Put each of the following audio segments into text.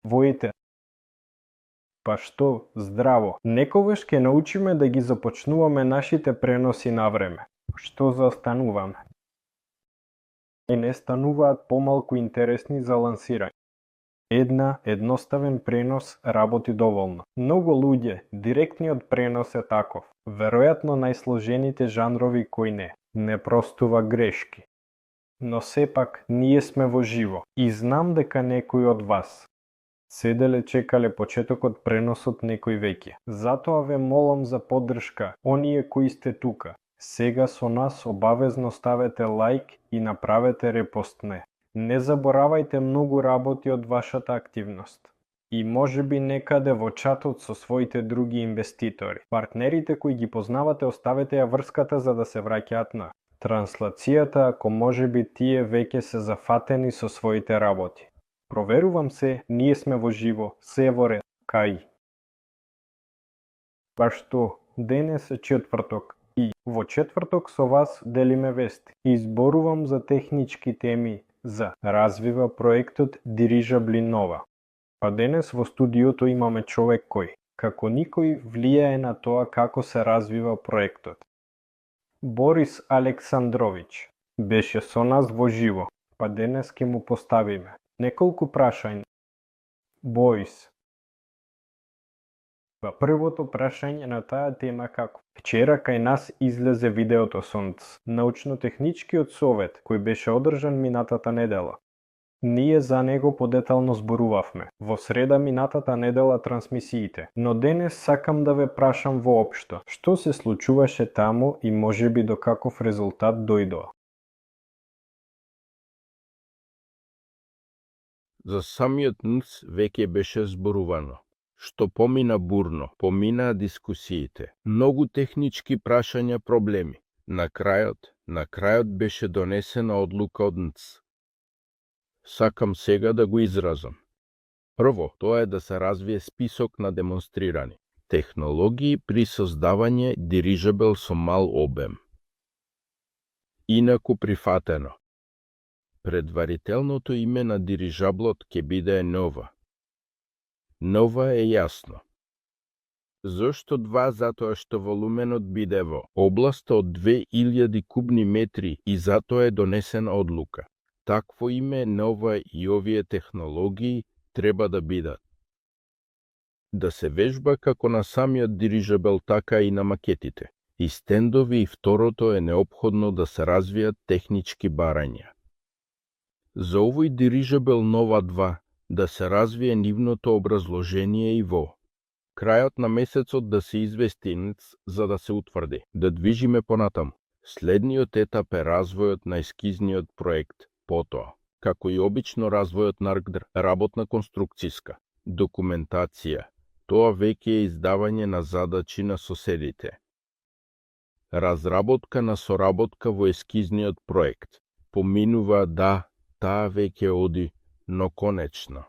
Воите. Па што, здраво. Некогаш ќе научиме да ги започнуваме нашите преноси на време. Што застануваме? И не стануваат помалку интересни за лансирање. Едноставен пренос работи доволно. Многу луѓе, директниот пренос е таков. Веројатно најсложените жанрови кои не простува грешки. Но сепак, ние сме во живо и знам дека некои од вас седеле чекале почетокот преносот некој веќе. Затоа ве молам за поддршка, оние кои сте тука. Сега со нас обавезно ставете лајк и направете репостне. Не заборавајте многу работи од вашата активност. И можеби некаде во чатот со своите други инвеститори. Партнерите кои ги познавате, оставете ја врската за да се враќаат на транслацијата, ако можеби тие веќе се зафатени со своите работи. Проверувам се, ние сме во живо, се е во ред, кај. Па што, денес е четврток и во четврток со вас делиме вести. Изборувам за технички теми за развива проектот Дирижабли Нова. Па денес во студиото имаме човек кој, како никој, влијае на тоа како се развива проектот. Борис Александрович беше со нас во живо, па денес ќе му поставиме неколку прашања. Борис. Па првото прашање на таа тема како вчера кај нас излезе видеото со научно-техничкиот совет кој беше одржан минатата недела. Ние за него подетално зборувавме. Во среда минатата недела трансмисиите, но денес сакам да ве прашам воопшто, што се случуваше таму и можеби до каков резултат дојдоа. За самиот НЦ веќе беше зборувано. Што помина бурно, поминаа дискусиите. Многу технички прашања, проблеми. На крајот беше донесена одлука од НЦ. Сакам сега да го изразам. Прво, тоа е да се развие список на демонстрирани технологии при создавање дирижабел со мал обем. Инаку прифатено. Предварителното име на дирижаблот ќе биде Нова. Нова е јасно. Зошто 2? Затоа што волуменот биде во областа од 2000 кубни метри и затоа е донесена одлука. Такво име Нова и овие технологии треба да бидат. Да се вежба како на самиот дирижабел, така и на макетите. И стендови и второто е неопходно да се развијат технички барања. За овој дирижабел Нова 2 да се развие нивното образложение и во крајот на месецот да се извести НЦ за да се утврди, да движиме понатаму. Следниот етап е развојот на ескизниот проект, потоа, како и обично развојот на работна конструкцијска документација, тоа веќе е издавање на задачи на соседите. Разработка на соработка во ескизниот проект, поминува таа веќе оди, но конечно.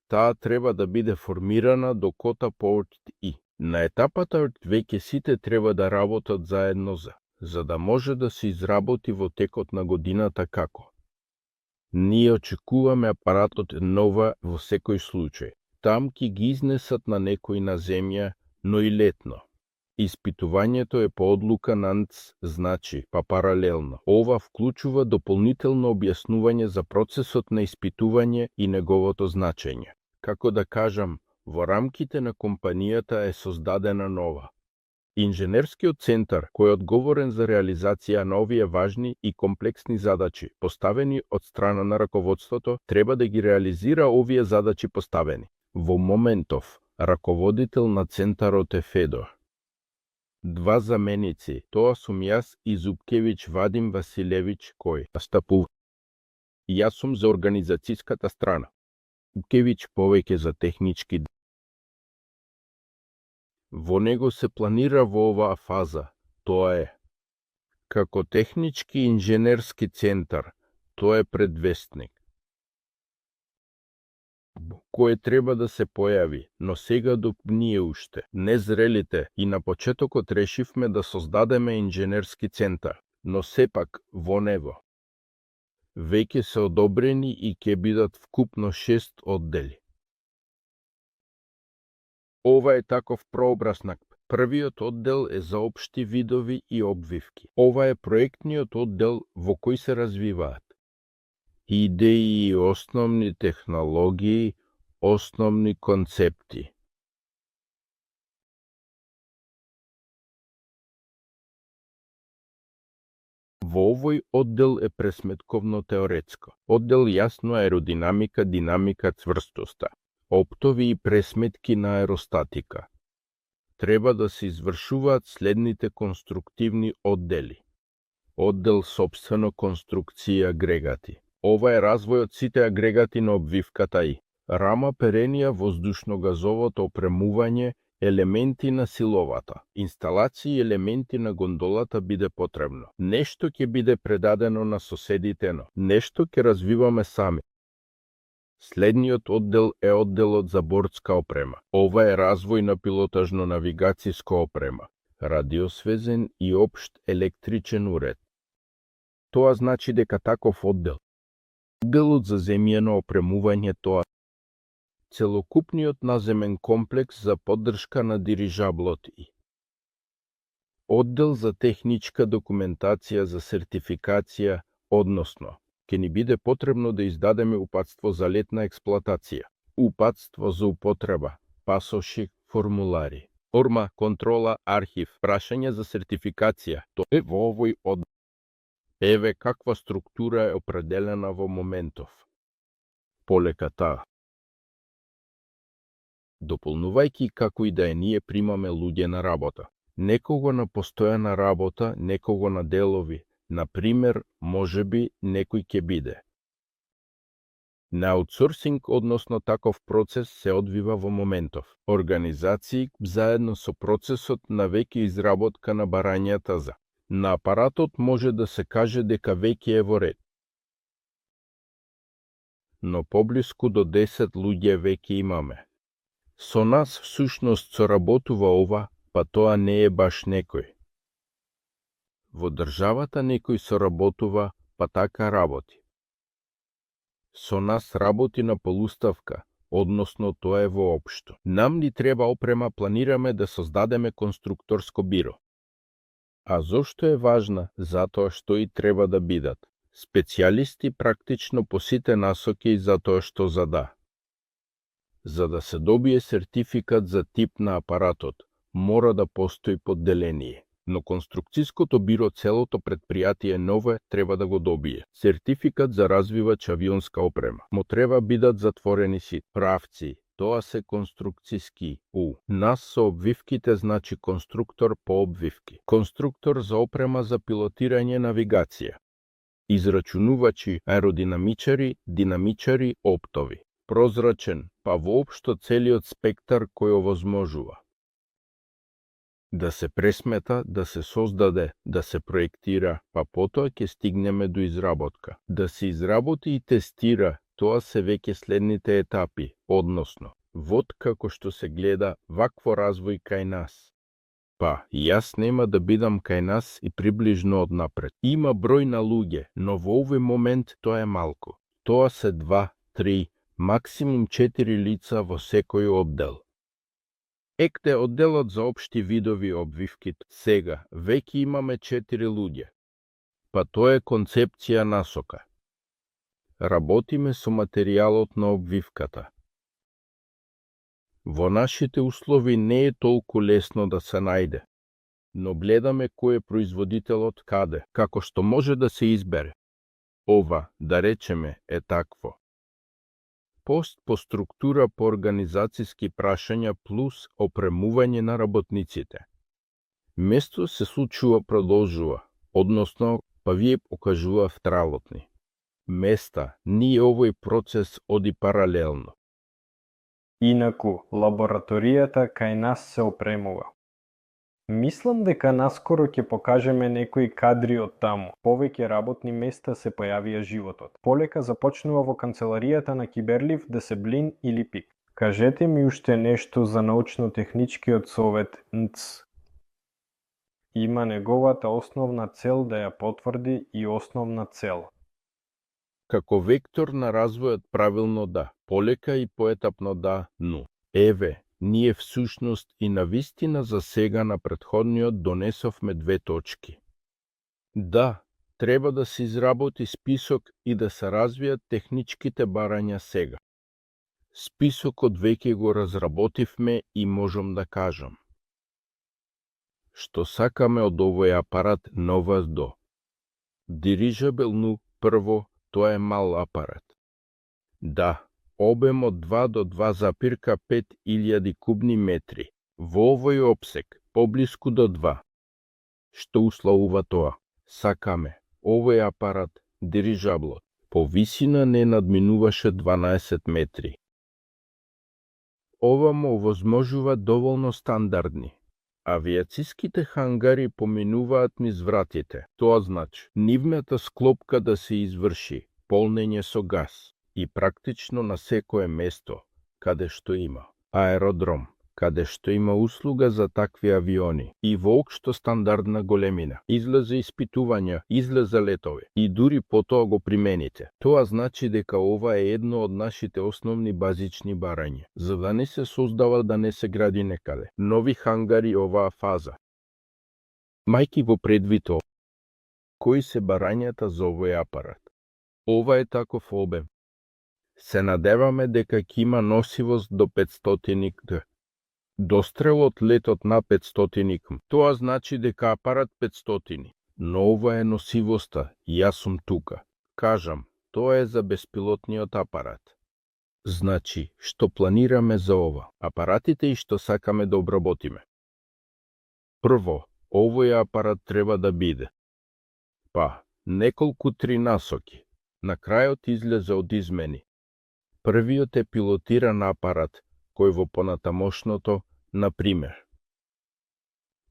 Таа треба да биде формирана до кота по и. На етапата веќе сите треба да работат заедно за да може да се изработи во текот на годината како. Ние очекуваме апаратот Нова во секој случај. Там ќе ги изнесат на некој на земја, но и летно. Испитувањето е по одлука на НЦ, значи, па паралелно. Ова вклучува дополнително објаснување за процесот на испитување и неговото значење. Како да кажам, во рамките на компанијата е создадена Нова. Инженерскиот центар, кој е одговорен за реализација на овие важни и комплексни задачи, поставени од страна на раководството, треба да ги реализира овие задачи поставени. Во моментов, раководител на центарот е Федо. 2 заменици, тоа сум јас и Зубкевич Вадим Василевич кој настапува. Јас сум за организацијската страна. Зубкевич повеќе за технички. Во него се планира во оваа фаза, тоа е како технички инженерски центар, тоа е предвестник кој треба да се појави, но сега ние уште незрелите и на почетокот решивме да создадеме инженерски центар, но сепак во него Веќе се одобрени и ќе бидат вкупно 6 оддели. Ова е таков прообразнак. Првиот оддел е за општи видови и обвивки. Ова е проектниот оддел во кој се развиваат идеи и основни технологии, основни концепти. Во овој оддел е пресметковно теоретско. Оддел јасно аеродинамика, динамика, цврстоста. Оптови и пресметки на аеростатика. Треба да се извршуваат следните конструктивни оддели. Оддел сопствено конструкција агрегати. Ова е развојот сите агрегати на обвивката и рама, перенија, воздушно-газовото опремување, елементи на силовата, инсталации и елементи на гондолата биде потребно. Нешто ќе биде предадено на соседите, но нешто ќе развиваме сами. Следниот оддел е одделот за бортска опрема. Ова е развој на пилотажно-навигацијска опрема, радиосвезен и општ електричен уред. Тоа значи дека таков одделот за земјено опремување, тоа целокупниот наземен комплекс за поддршка на дирижаблот и оддел за техничка документација за сертификација, односно, ќе ни биде потребно да издадеме упатство за летна експлоатација, упатство за употреба, пасоши, формулари, норма, контрола, архив, прашање за сертификација. Тоа е во овој оддел. Еве каква структура е определена во моментов. Полека таа. Дополнувајќи како и да е, ние примаме луѓе на работа. Некого на постојана работа, некого на делови. Например, можеби некој ќе биде. На аутсорсинг, односно таков процес, се одвива во моментов. Организации заедно со процесот на веќе изработка на барањата за. На апаратот може да се каже дека веќе е во ред. Но поблиску до 10 луѓе веќе имаме. Со нас всушност соработува ова, па тоа не е баш некој. Во државата некој соработува, па така работи. Со нас работи на полуставка, односно тоа е воопшто. Нам ни треба опрема, планираме да создадеме конструкторско биро. А зошто е важна? Затоа што и треба да бидат специјалисти практично по сите насоки и затоа што За да се добие сертификат за тип на апаратот, мора да постои подделение. Но конструкцијското биро, целото предпријатие нове, треба да го добие. Сертификат за развивач авионска опрема. Му треба бидат затворени си правци. Тоа се конструкцијски. Нас со обвивките значи конструктор по обвивки. Конструктор за опрема за пилотирање навигација. Израчунувачи, аеродинамичари, динамичари, оптови. Прозрачен, па воопшто целиот спектар кој овозможува. Да се пресмета, да се создаде, да се проектира, па потоа ќе стигнеме до изработка. Да се изработи и тестира, тоа се веќе следните етапи, односно, вод како што се гледа вакво развој кај нас. Па, јас нема да бидам кај нас и приближно однапред. Има број на луѓе, но во овој момент тоа е малку. Тоа се 2, 3, максимум 4 лица во секој оддел. Екте одделот за општи видови обвивките. Сега, веќе имаме 4 луѓе. Па тоа е концепција насока. Работиме со материјалот на обвивката. Во нашите услови не е толку лесно да се најде, но гледаме кој е производителот каде, како што може да се избере. Ова, да речеме, е такво. Пост по структура по организацијски прашања плюс опремување на работниците. Место се случува продолжува, односно, па вие покажува втралотни. Места, ние овој процес оди паралелно. Инаку, лабораторијата кај нас се опремува. Мислам дека наскоро ќе покажеме некои кадри од таму. Повеќе работни места се појавија животот. Полека започнува во канцеларијата на Киберлив да се блин или пик. Кажете ми уште нешто за научно-техничкиот совет НЦ. Има неговата основна цел да ја потврди и основна цел. како вектор на развојот правилно да, полека и поетапно да, но. Еве, ние всушност и навистина за сега на претходниот донесовме 2 точки. Да, треба да се изработи список и да се развијат техничките барања сега. Списокот веќе го разработивме и можам да кажам. Што сакаме од овој апарат нова до. Дирижабелну, прво, тоа е мал апарат. Да, обем од 2 до 2,5 илјади кубни метри. Во овој опсек, поблиску до 2. Што условува тоа? Сакаме овој апарат, дирижаблот, по висина не надминуваше 12 метри. Ова му овозможува доволно стандардни. Авиациските хангари поминуваат низ вратите. Тоа значи, нивната склопка да се изврши, полнење со газ и практично на секое место, каде што има аеродром, каде што има услуга за такви авиони и воопшто стандардна големина. Излезе испитувања, излезе летови и дури потоа го примените. Тоа значи дека ова е едно од нашите основни базични барања, за да не се создава да не се гради некаде нови хангари оваа фаза. Мајки во предвид ова, кои се барањата за овој апарат? Ова е таков обем. Се надеваме дека ќе има носивост до 500 км. Дострелот летот на 500 км. Тоа значи дека апарат 500. Но ова е носивоста и јас сум тука. Кажам, тоа е за беспилотниот апарат. Значи, што планираме за ова? Апаратите и што сакаме да обработиме. Прво, овој апарат треба да биде. Неколку 3 насоки. На крајот излезе од измени. Првиот е пилотиран апарат, кој во понатамошното, например.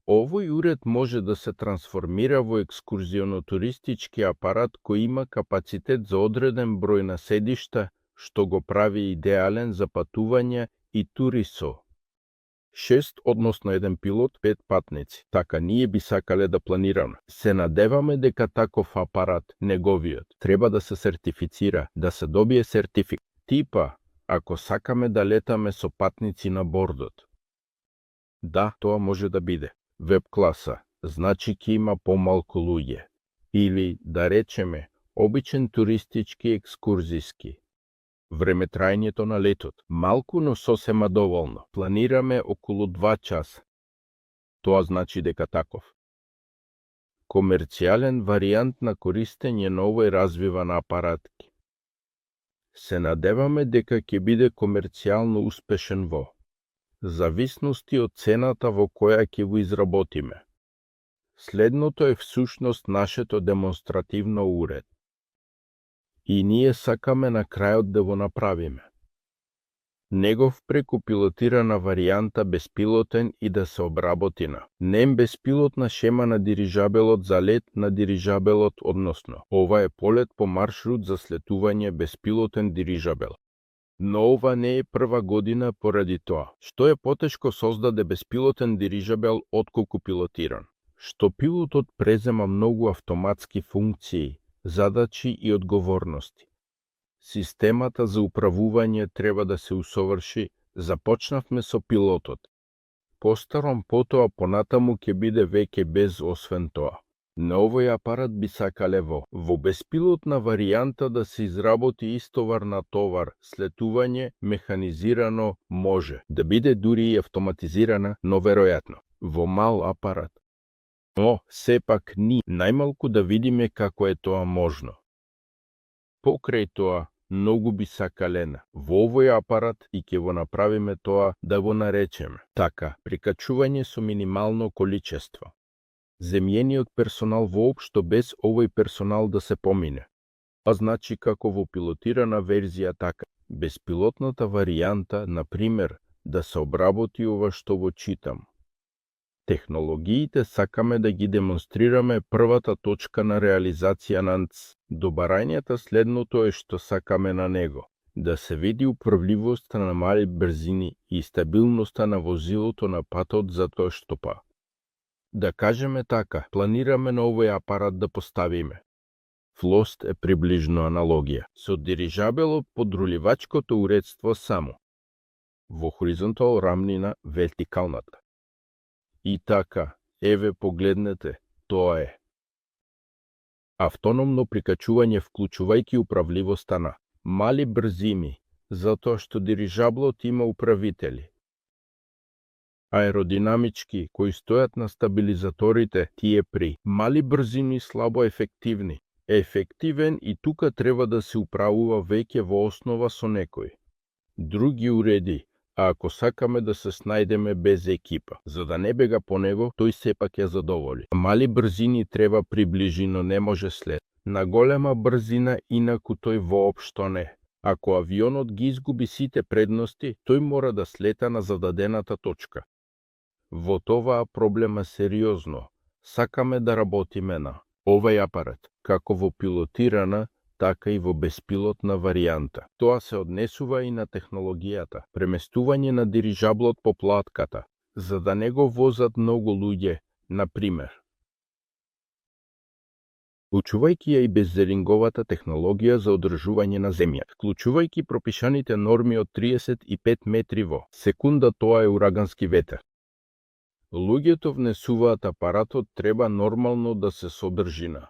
Овој уред може да се трансформира во екскурзионо-туристички апарат кој има капацитет за одреден број на седишта, што го прави идеален за патување и тури со 6, односно 1 пилот, 5 патници. Така ние би сакале да планираме. Се надеваме дека таков апарат, неговиот, треба да се сертифицира, да се добие сертификат. Типа, ако сакаме да летаме со патници на бордот. Да, тоа може да биде. Веб класа, значи ќе има помалку луѓе. Или, да речеме, обичен туристички екскурзиски. Времетрајањето на летот, малку, но сосема доволно. Планираме околу 2 часа. Тоа значи дека таков. Комерцијален варијант на користење на овој развиван апаратки. Се надеваме дека ќе биде комерцијално успешен во зависности од цената во која ќе го изработиме. Следното е всушност нашето демонстративно уред. И ние сакаме на крајот да го направиме. Негов преку пилотирана варијанта беспилотен и да се обработи на беспилотна шема на дирижабелот за лет на дирижабелот, односно, ова е полет по маршрут за слетување беспилотен дирижабел. Но ова не е прва година поради тоа, што е потешко создаде беспилотен дирижабел отколку пилотиран, што пилотот презема многу автоматски функции, задачи и одговорности. Системата за управување треба да се усоврши, започнавме со пилотот. Постаром потоа понатаму ќе биде веќе без освен тоа. На овој апарат би сакале во беспилотна варијанта да се изработи истовар на товар, слетување, механизирано може, да биде дури и автоматизирана, но веројатно, во мал апарат. Но, сепак ни, најмалку да видиме како е тоа можно. Покрај тоа, многу би сакалена во овој апарат и ќе го направиме тоа да го наречеме така, прикачување со минимално количество. Земјениот персонал воопшто без овој персонал да се помине. А значи како во пилотирана верзија така, беспилотната варијанта, например, да се обработи ова што го читам. Технологиите сакаме да ги демонстрираме првата точка на реализација на НЦ. До барањата следното е што сакаме на него. Да се види управливоста на мали брзини и стабилноста на возилото на патот затоа што да кажеме така, планираме на овој апарат да поставиме Флост е приближно аналогија. Со дирижабелот подруливачкото уредство само. Во хоризонтал рамнина вертикалната. И така, еве погледнете, тоа е. Автономно прикачување вклучувајќи управливоста на мали брзини, затоа што дирижаблот има управители. Аеродинамички, кои стојат на стабилизаторите, тие при мали брзини слабо ефективни. Ефективен и тука треба да се управува веќе во основа со некој. Други уреди, а ако сакаме да се снајдеме без екипа, за да не бега по него, тој сепак ја задоволи. Мали брзини треба приближи, но не може след. На голема брзина инаку тој воопшто не. Ако авионот ги изгуби сите предности, тој мора да слета на зададената точка. Во това проблема сериозно. Сакаме да работиме на овај апарат, како во пилотирана, така и во беспилотна варијанта. Тоа се однесува и на технологијата, преместување на дирижаблот по платката, за да не го возат многу луѓе, например. Учувајќи ја и беззеринговата технологија за одржување на земја, вклучувајќи пропишаните норми од 35 метри во секунда, тоа е урагански ветер. Луѓето внесуваат апаратот треба нормално да се содржи на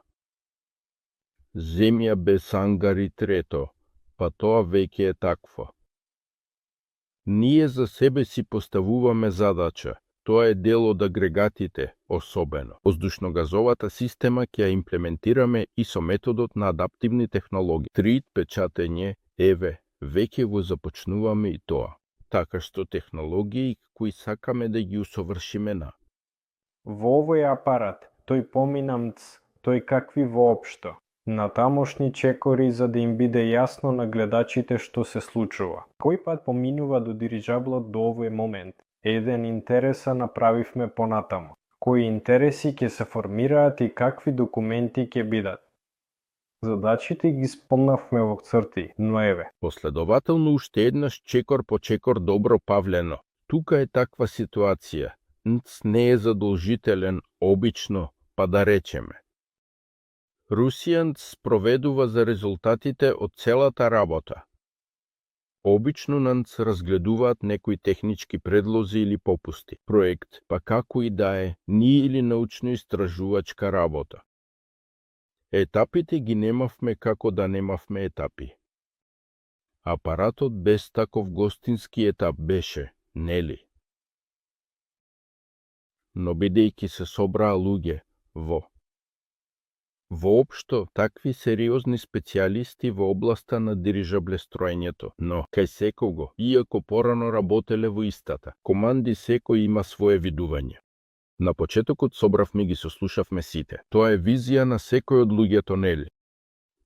земја без ангари трето, па тоа веќе е такво. Ние за себе си поставуваме задача, тоа е дел од агрегатите, особено. Воздушногазовата система ќе ја имплементираме и со методот на адаптивни технологии. 3D печатење, еве, веќе го започнуваме и тоа. Така што технологии кои сакаме да ги усовршиме на. Во овој апарат, тој поминамц, тој какви воопшто. На тамошни чекори за да им биде јасно на гледачите што се случува. Кој пат поминува до дирижаблот до овој момент. Еден интереса направивме понатаму. Кои интереси ќе се формираат и какви документи ќе бидат. Задачите ги спомнавме во црти, но еве. Последователно уште еднаш чекор по чекор добро павлено. Тука е таква ситуација. НЦ не е задолжителен, обично, па да речеме. Русијанц спроведува за резултатите од целата работа. Обично на НЦ разгледуваат некои технички предлози или попусти, проект, па како и да е, ни или научно-истражувачка работа. Етапите ги немавме како да немавме етапи. Апаратот без таков гостински етап беше, нели? Но бидејќи се собраа луѓе воопшто такви сериозни специјалисти во областа на дирижаблестроењето, но кај секого, иако порано работеле во истата, команди секој има свое видување. На почетокот собравме ги сослушавме сите. Тоа е визија на секој од луѓето, нели?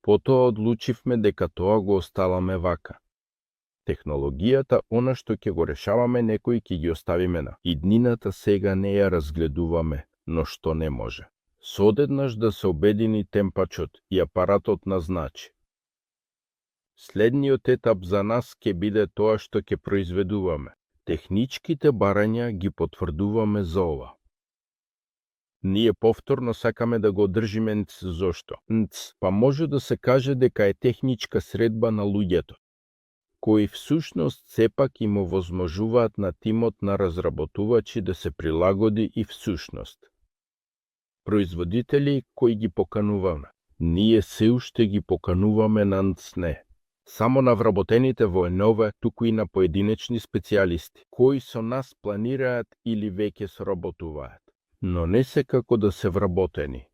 Потоа одлучивме дека тоа го оставаме вака. Технологијата, она што ќе го решаваме некој ќе ги оставиме на. Иднината сега не ја разгледуваме, но што не може. Содеднаш да се обедини темпачот и апаратот назначи. Следниот етап за нас ќе биде тоа што ќе произведуваме. Техничките барања ги потврдуваме за ова. Ние повторно сакаме да го одржиме НЦ, зошто? НЦ, па може да се каже дека е техничка средба на луѓето, кои всушност сепак им овозможуваат на тимот на разработувачи да се прилагоди и всушност. Производители кои ги покануваме. Ние се уште ги покануваме на НЦ не. Само на вработените војнове, туку и на поединечни специјалисти, кои со нас планираат или веќе соработуваат. Но не се како да се вработени.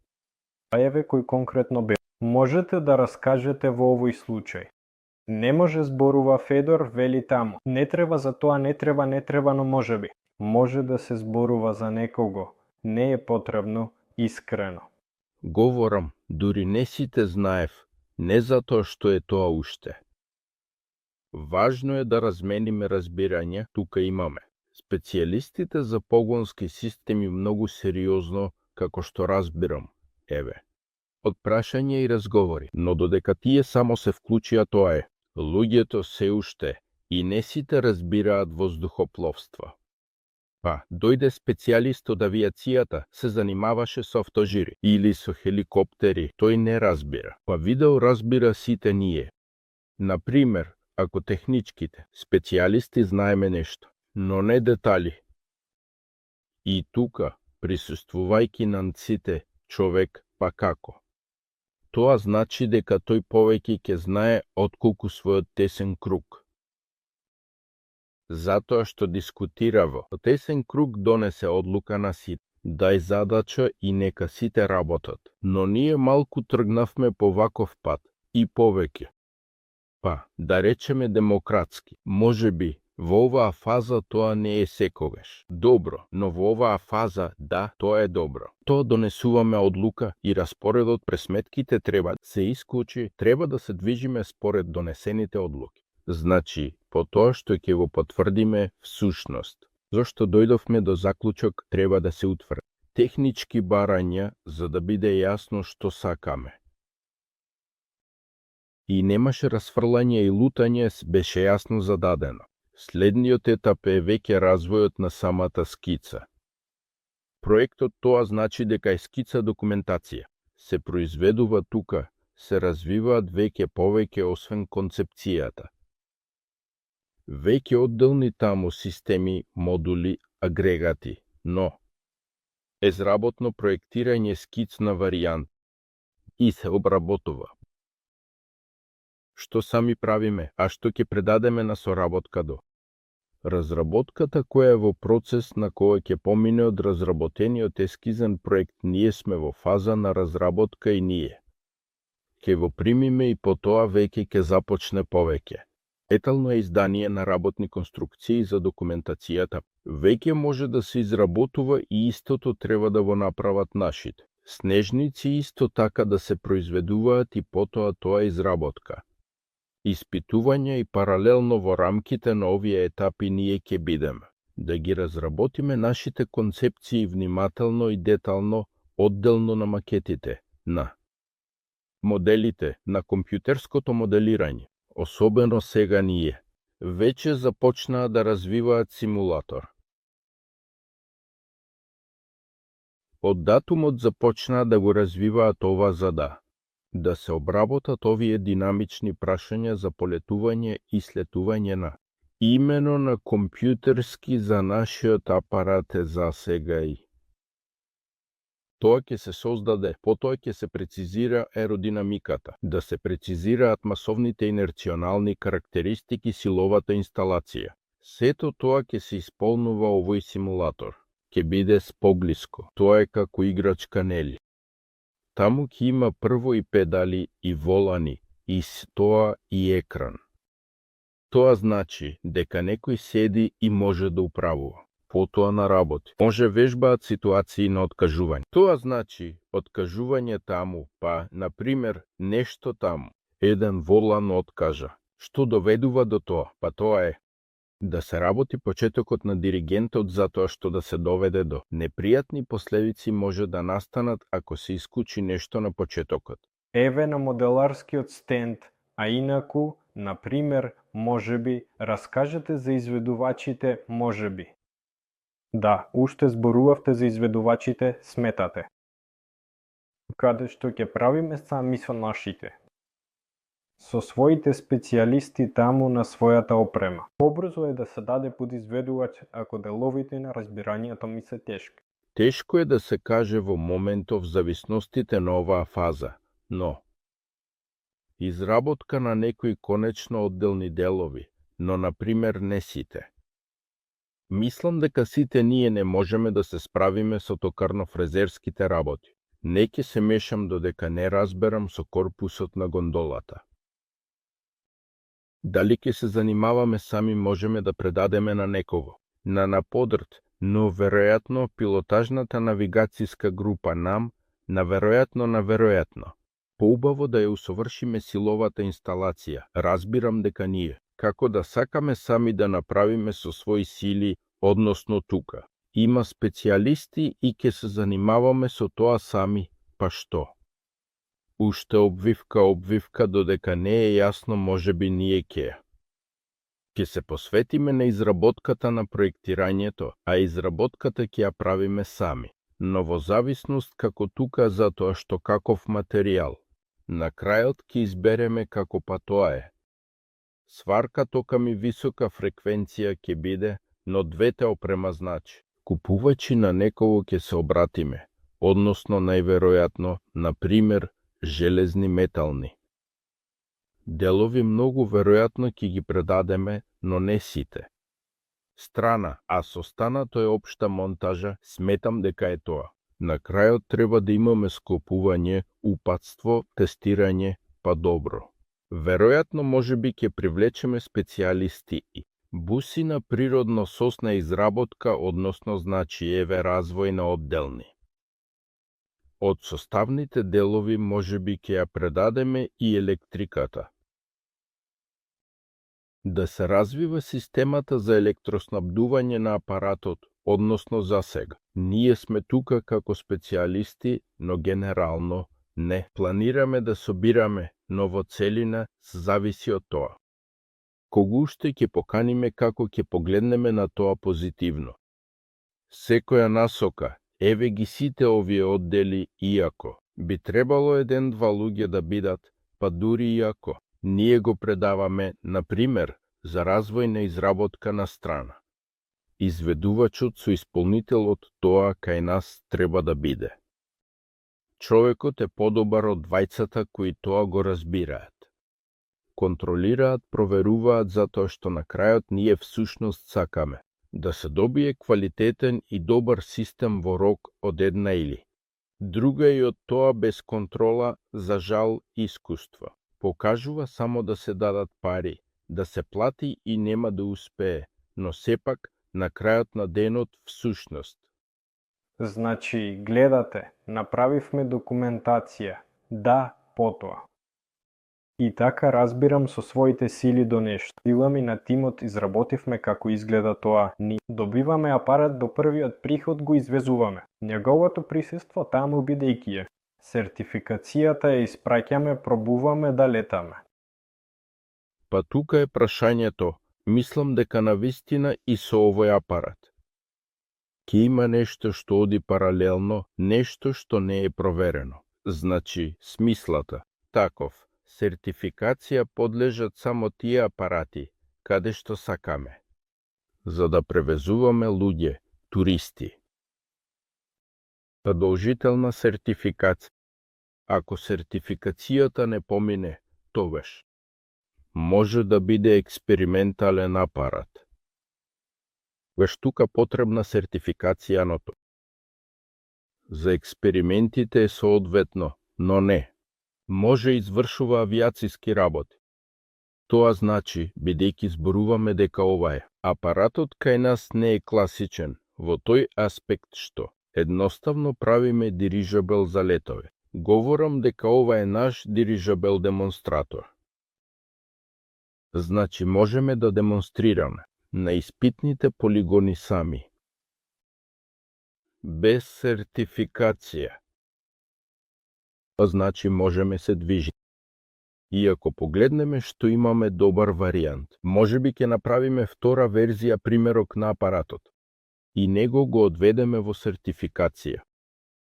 А еве кој конкретно бе. Можете да раскажете во овој случај. Не може зборува Федор, вели таму. Не треба за тоа, не треба, но може би. Може да се зборува за некого. Не е потребно, искрено. Говорам, дури не сите знаев, не затоа што е тоа уште. Важно е да размениме разбирање, тука имаме. Специјалистите за погонски системи многу сериозно, како што разбирам, еве. Од прашања и разговори, но додека тие само се вклучија тоа е. Луѓето се уште и не сите разбираат воздухопловство. Па, дојде специјалист од авиацијата, се занимаваше со автожири или со хеликоптери, тој не разбира. Па видео разбира сите ние. Например, ако техничките специјалисти знаеме нешто, но не детали. И тука, присуствувајќи на сите човек, па како? Тоа значи дека тој повеќе ќе знае отколку својот тесен круг. Затоа што дискутирава, тесен круг донесе одлука на сите, дај задача и нека сите работат. Но ние малку тргнавме по ваков пат и повеќе. Па, да речеме демократски, може би, во оваа фаза тоа не е секогаш добро, но во оваа фаза, да, тоа е добро. Тоа донесуваме одлука и распоредот пресметките треба се исклучи, треба да се движиме според донесените одлуки. Значи, по тоа што ќе го потврдиме всушност. Зошто дојдовме до заклучок треба да се утврди. Технички барања за да биде јасно што сакаме. И немаше расфрлање и лутање, беше јасно зададено. Следниот етап е веќе развојот на самата скица. Проектот тоа значи дека е скица документација. Се произведува тука, се развиваат веќе повеќе освен концепцијата. Веќе одделни таму системи, модули, агрегати, но изработно проектирање скицна варијант и се обработува. Што сами правиме, а што ќе предадеме на соработка до? Разработката која е во процес на која ќе помине од разработениот ескизен проект, ние сме во фаза на разработка и ние. Ќе го примиме и по тоа веќе ќе започне повеќе. Детално издание на работни конструкции за документацијата веќе може да се изработува и истото треба да го направат нашите. Снежници исто така да се произведуваат и потоа тоа изработка. Испитувања и паралелно во рамките на овие етапи ние ќе бидеме. Да ги разработиме нашите концепции внимателно и детално, одделно на макетите, на моделите, на компјутерското моделирање. Особено сега ние, веќе започнаа да развиваат симулатор. Од датумот започнаа да го развиваат ова за да се обработат овие динамични прашања за полетување и слетување на имено на компјутерски за нашиот апарат е за сега и. Тоа ќе се создаде, потоа ќе се прецизира аеродинамиката, да се прецизираат масовните инерционални карактеристики силовата инсталација. Сето тоа ќе се исполнува овој симулатор. Ќе биде споглиско. Тоа е како играчка, нели? Таму ќе има прво и педали, и волани, и тоа и екран. Тоа значи дека некој седи и може да управува. Потоа на работи. Може вежбаат ситуации на откажување. Тоа значи откажување таму, па, например, нешто таму. Еден волан откажа. Што доведува до тоа? Па тоа е да се работи почетокот на диригентот затоа што да се доведе до непријатни последици може да настанат ако се исклучи нешто на почетокот. Еве на моделарскиот стенд, а инаку, например, можеби, раскажете за изведувачите можеби. Да, уште зборувавте за изведувачите, сметате. Каде што ќе правиме сами со нашите. Со своите специјалисти таму на својата опрема. Побрзо е да се даде подизведувач ако деловите на разбирањето ми се тешки. Тешко е да се каже во моментов зависностите на оваа фаза, но изработка на некои конечно одделни делови, но например не сите. Мислам дека сите ние не можеме да се справиме со токарно-фрезерските работи. Не ќе се мешам додека не разберам со корпусот на гондолата. Дали ќе се занимаваме сами можеме да предадеме на некого, на подрт, но веројатно пилотажната навигацијска група нам, на веројатно. Поубаво да ја усовршиме силовата инсталација, разбирам дека ние, како да сакаме сами да направиме со своји сили, односно тука. Има специјалисти и ќе се занимаваме со тоа сами, па што? Уште обвивка, додека не е јасно можеби ние ќе. Ќе се посветиме на изработката на проектирањето, а изработката ќе ја правиме сами. Но во зависност како тука затоа што каков материјал. На крајот ќе избереме како па тоа е. Сварка тока ми висока фреквенција ќе биде, но двете опрема значи. Купувачи на некого ќе се обратиме, односно најверојатно, на пример, железни метални. Делови многу веројатно ќе ги предадеме, но не сите. Страна, а со останато е општа монтажа, сметам дека е тоа. На крајот треба да имаме склопување, упатство, тестирање, па добро. Веројатно можеби ќе привлечеме специјалисти и буси на природно сосна изработка, односно значи еве развој на одделни. Од составните делови можеби ќе ја предадеме и електриката. Да се развива системата за електроснабдување на апаратот, односно за сега. Ние сме тука како специјалисти, но генерално не. Планираме да собираме, но во целина зависи од тоа. Кого уште ќе поканиме како ќе погледнеме на тоа позитивно. Секоја насока, еве ги сите овие оддели, иако. Би требало еден-два луѓе да бидат, па дури иако. Ние го предаваме, на пример, за развој на изработка на страна. Изведувачот со исполнителот тоа кај нас треба да биде. Човекот е подобар од двајцата кои тоа го разбираат. Контролираат, проверуваат затоа што на крајот ние всушност сакаме да се добие квалитетен и добар систем во рок од една или. Друга и од тоа без контрола, за жал, искуство. Покажува само да се дадат пари, да се плати и нема да успее, но сепак на крајот на денот всушност. Значи, гледате, направивме документација. Да, потоа. И така разбирам со своите сили до нешто. Сила ми на тимот изработивме како изгледа тоа. Ни добиваме апарат до првиот приход го извезуваме. Неговото присуство таму бидејќи е. Сертификацијата ја испраќаме, пробуваме да летаме. Па тука е прашањето, мислам дека навистина и со овој апарат. Ке има нешто што оди паралелно, нешто што не е проверено. Значи, смислата, таков, сертификација подлежат само тие апарати, каде што сакаме, за да превезуваме луѓе, туристи. Задолжителна сертификација. Ако сертификацијата не помине, тогаш може да биде експериментален апарат. Тогаш тука потребна сертификацијаното. За експериментите е соодветно, но не. Може извршува авиациски работи. Тоа значи, бидејќи зборуваме дека ова е. Апаратот кај нас не е класичен, во тој аспект што едноставно правиме дирижабел за летове. Говорам дека ова е наш дирижабел демонстратор. Значи можеме да демонстрираме на испитните полигони сами. Без сертификација. Значи можеме се движи. И ако погледнеме што имаме добар варијант, можеби ќе направиме втора верзија примерок на апаратот и него го одведеме во сертификација.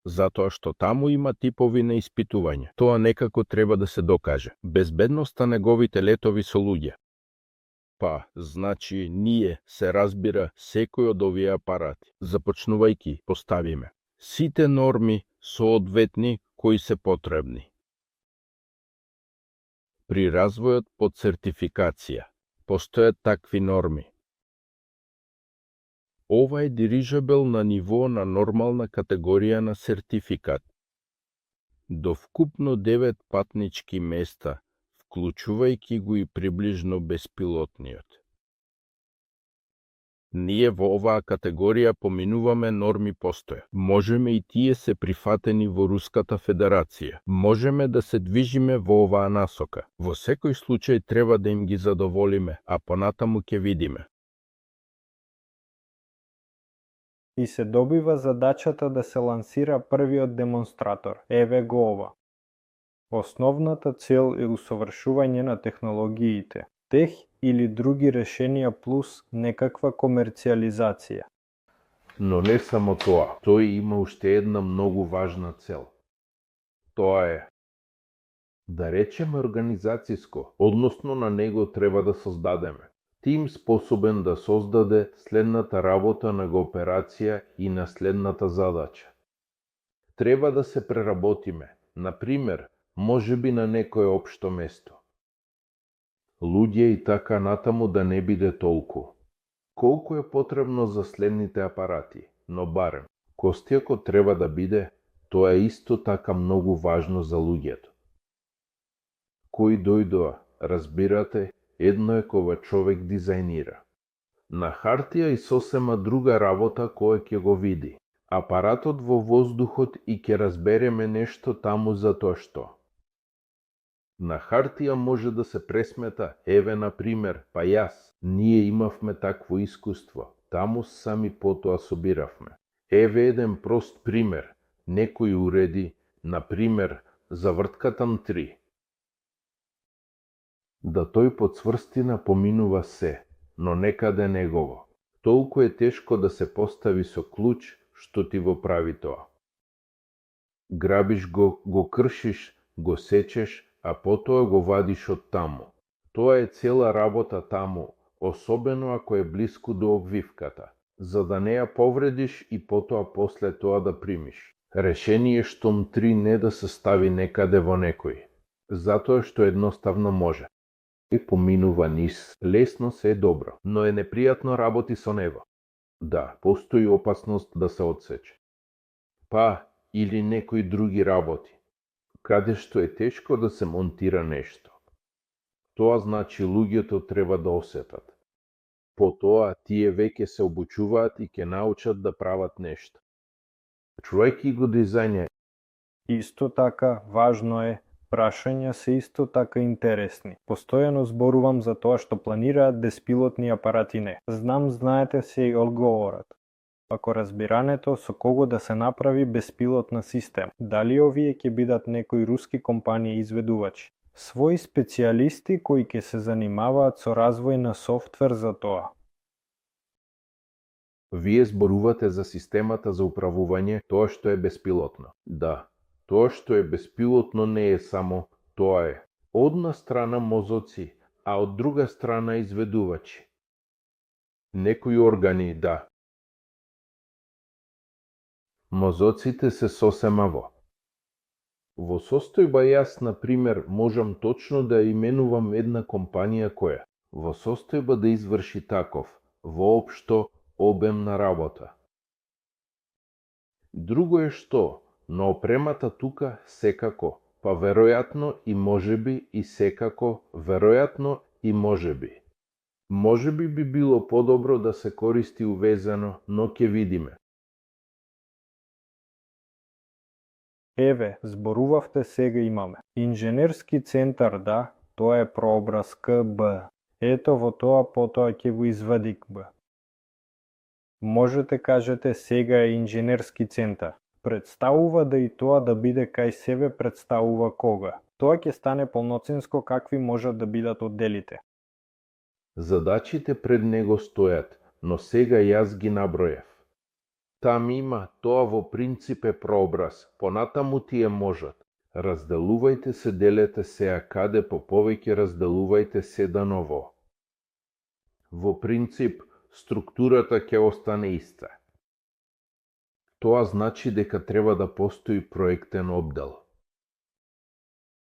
Затоа што таму има типови на испитување. Тоа некако треба да се докаже. Безбедноста неговите летови со луѓе. Па, значи, ние, се разбира, секој од овие апарати, започнувајќи, поставиме сите норми соодветни кои се потребни. При развојот под сертификација постојат такви норми. Ова е дирижабел на ниво на нормална категорија на сертификат. До вкупно 9 патнички места, вклучувајќи го и приближно беспилотниот. Ние во оваа категорија поминуваме норми постоја. Можеме и тие се прифатени во Руската Федерација. Можеме да се движиме во оваа насока. Во секој случај треба да им ги задоволиме, а понатаму ќе видиме. И се добива задачата да се лансира првиот демонстратор. Еве го ова. Основната цел е усовршување на технологиите. Тех или други решенија плюс некаква комерцијализација. Но не само тоа, тој има уште една многу важна цел. Тоа е, да речеме организацијско, односно на него треба да создадеме тим способен да создаде следната работа на кооперација и на следната задача. Треба да се преработиме, например, можеби на некое општо место. Луѓе и така натаму да не биде толку. Колку е потребно за следните апарати, но барем, костијакот треба да биде, тоа е исто така многу важно за луѓето. Кои дојдоа, разбирате, едно е кога човек дизајнира. На хартија и сосема друга работа која ќе го види. Апаратот во воздухот и ќе разбереме нешто таму за тоа што. На хартија може да се пресмета, еве на пример, па јас, ние имавме такво искуство, таму сами потоа собиравме. Еве еден прост пример, некои уреди, на пример, за врткатам 3. Да тој под цврстина поминува се, но некаде негово. Толку е тешко да се постави со клуч, што ти во прави тоа. Грабиш го кршиш, го сечеш, а потоа го вадиш од таму. Тоа е цела работа таму, особено ако е блиску до обвивката, за да не ја повредиш и потоа после тоа да примиш. Решение штом 3 не да се стави некаде во некој, затоа што едноставно може. И поминува низ, лесно се е добро, но е непријатно работи со него. Да, постои опасност да се одсече. Па, или некои други работи, каде што е тешко да се монтира нешто. Тоа значи луѓето треба да осетат. Потоа тие веќе се обучуваат и ќе научат да прават нешто. Човек и го дизајнја. Исто така, важно е, прашања се исто така интересни. Постојано зборувам за тоа што планираат беспилотни апарати не. Знаете се и одговорот. Ако разбирането со кого да се направи беспилотна система, дали овие ќе бидат некои руски компании изведувачи, своји специјалисти кои ќе се занимаваат со развој на софтвер за тоа. Вие зборувате за системата за управување, тоа што е беспилотно. Да, тоа што е беспилотно не е само тоа е. Одна страна мозоци, а од друга страна изведувачи. Некои органи, да. Мозоците се сосема во состојба јас, на пример, можам точно да именувам една компанија која во состојба да изврши таков, воопшто, обемна работа. Друго е што, но опремата тука секако, па веројатно и можеби и секако, веројатно и можеби. Можеби би било подобро да се користи увезано, но ќе видиме. Еве, зборувавте сега имаме. Инженерски центар, да, тоа е прообраз КБ. Ето во тоа потоа ќе го извади КБ. Можете кажете сега е инженерски центар. Представува да и тоа да биде кај себе представува кога. Тоа ќе стане полноценско какви можат да бидат одделите. Задачите пред него стојат, но сега јас ги набројав. Там има, тоа во принцип е прообраз, понатаму тие можат. Разделувајте се, делете се, а каде по повеќе разделувајте се да ново. Во принцип, структурата ќе остане иста. Тоа значи дека треба да постои проектен оддел.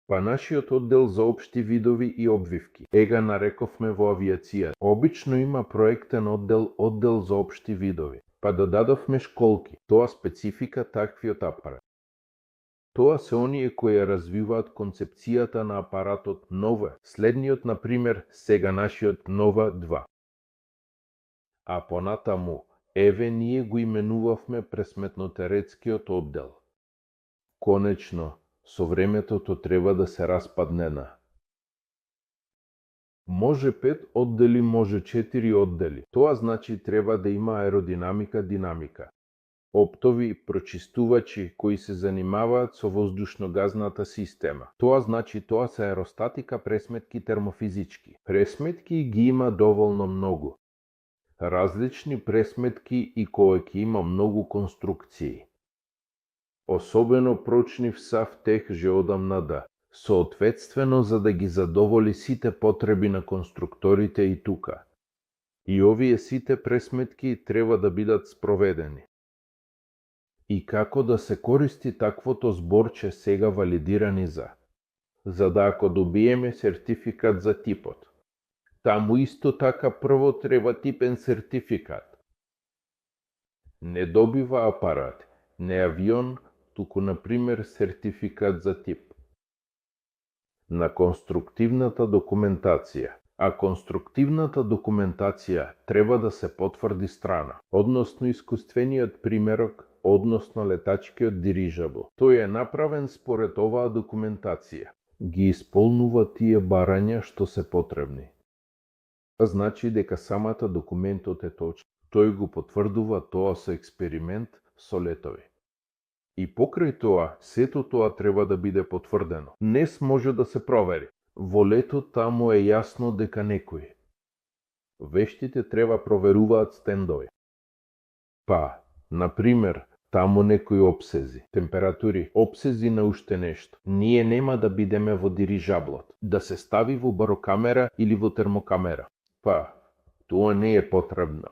Па нашиот оддел за општи видови и обвивки, ега нарековме во авиација, обично има проектен оддел за општи видови. Па додадовме школки, тоа специфика таквиот апарат. Тоа се оние кои развиваат концепцијата на апаратот Нова, следниот, на пример, сега нашиот Нова 2. А понатаму, еве ние го именувавме пресметнотеретскиот оддел. Конечно, со времето то треба да се распадне на. Може 5 оддели, може 4 оддели. Тоа значи треба да има аеродинамика, динамика. оптови, прочистувачи кои се занимаваат со воздушногазната система. Тоа значи тоа се аеростатика пресметки термофизички. Пресметки ги има доволно многу. Различни пресметки и кои ќе има многу конструкции. Особено прочнив сав тех же одамна да. Соответствено за да ги задоволи сите потреби на конструкторите и тука. И овие сите пресметки треба да бидат спроведени. И како да се користи таквото зборче сега валидирани за да ако добиеме сертификат за типот. Таму исто така прво треба типен сертификат. Не добива апарат, не авион, туку например сертификат за тип. На конструктивната документација. А конструктивната документација треба да се потврди страна, односно искуствениот примерок, односно летачкиот дирижабл. Тој е направен според оваа документација. Ги исполнува тие барања што се потребни. Значи дека самата документот е точна. Тој го потврдува тоа со експеримент со летови. И покрај тоа, сето тоа треба да биде потврдено. Днес може да се провери. Во лето таму е јасно дека некои. Вештите треба проверуваат стендови. Па, например, таму некои обсези, температури, обсези на уште нешто. Ние нема да бидеме во дирижаблот, да се стави во барокамера или во термокамера. Па, тоа не е потребно.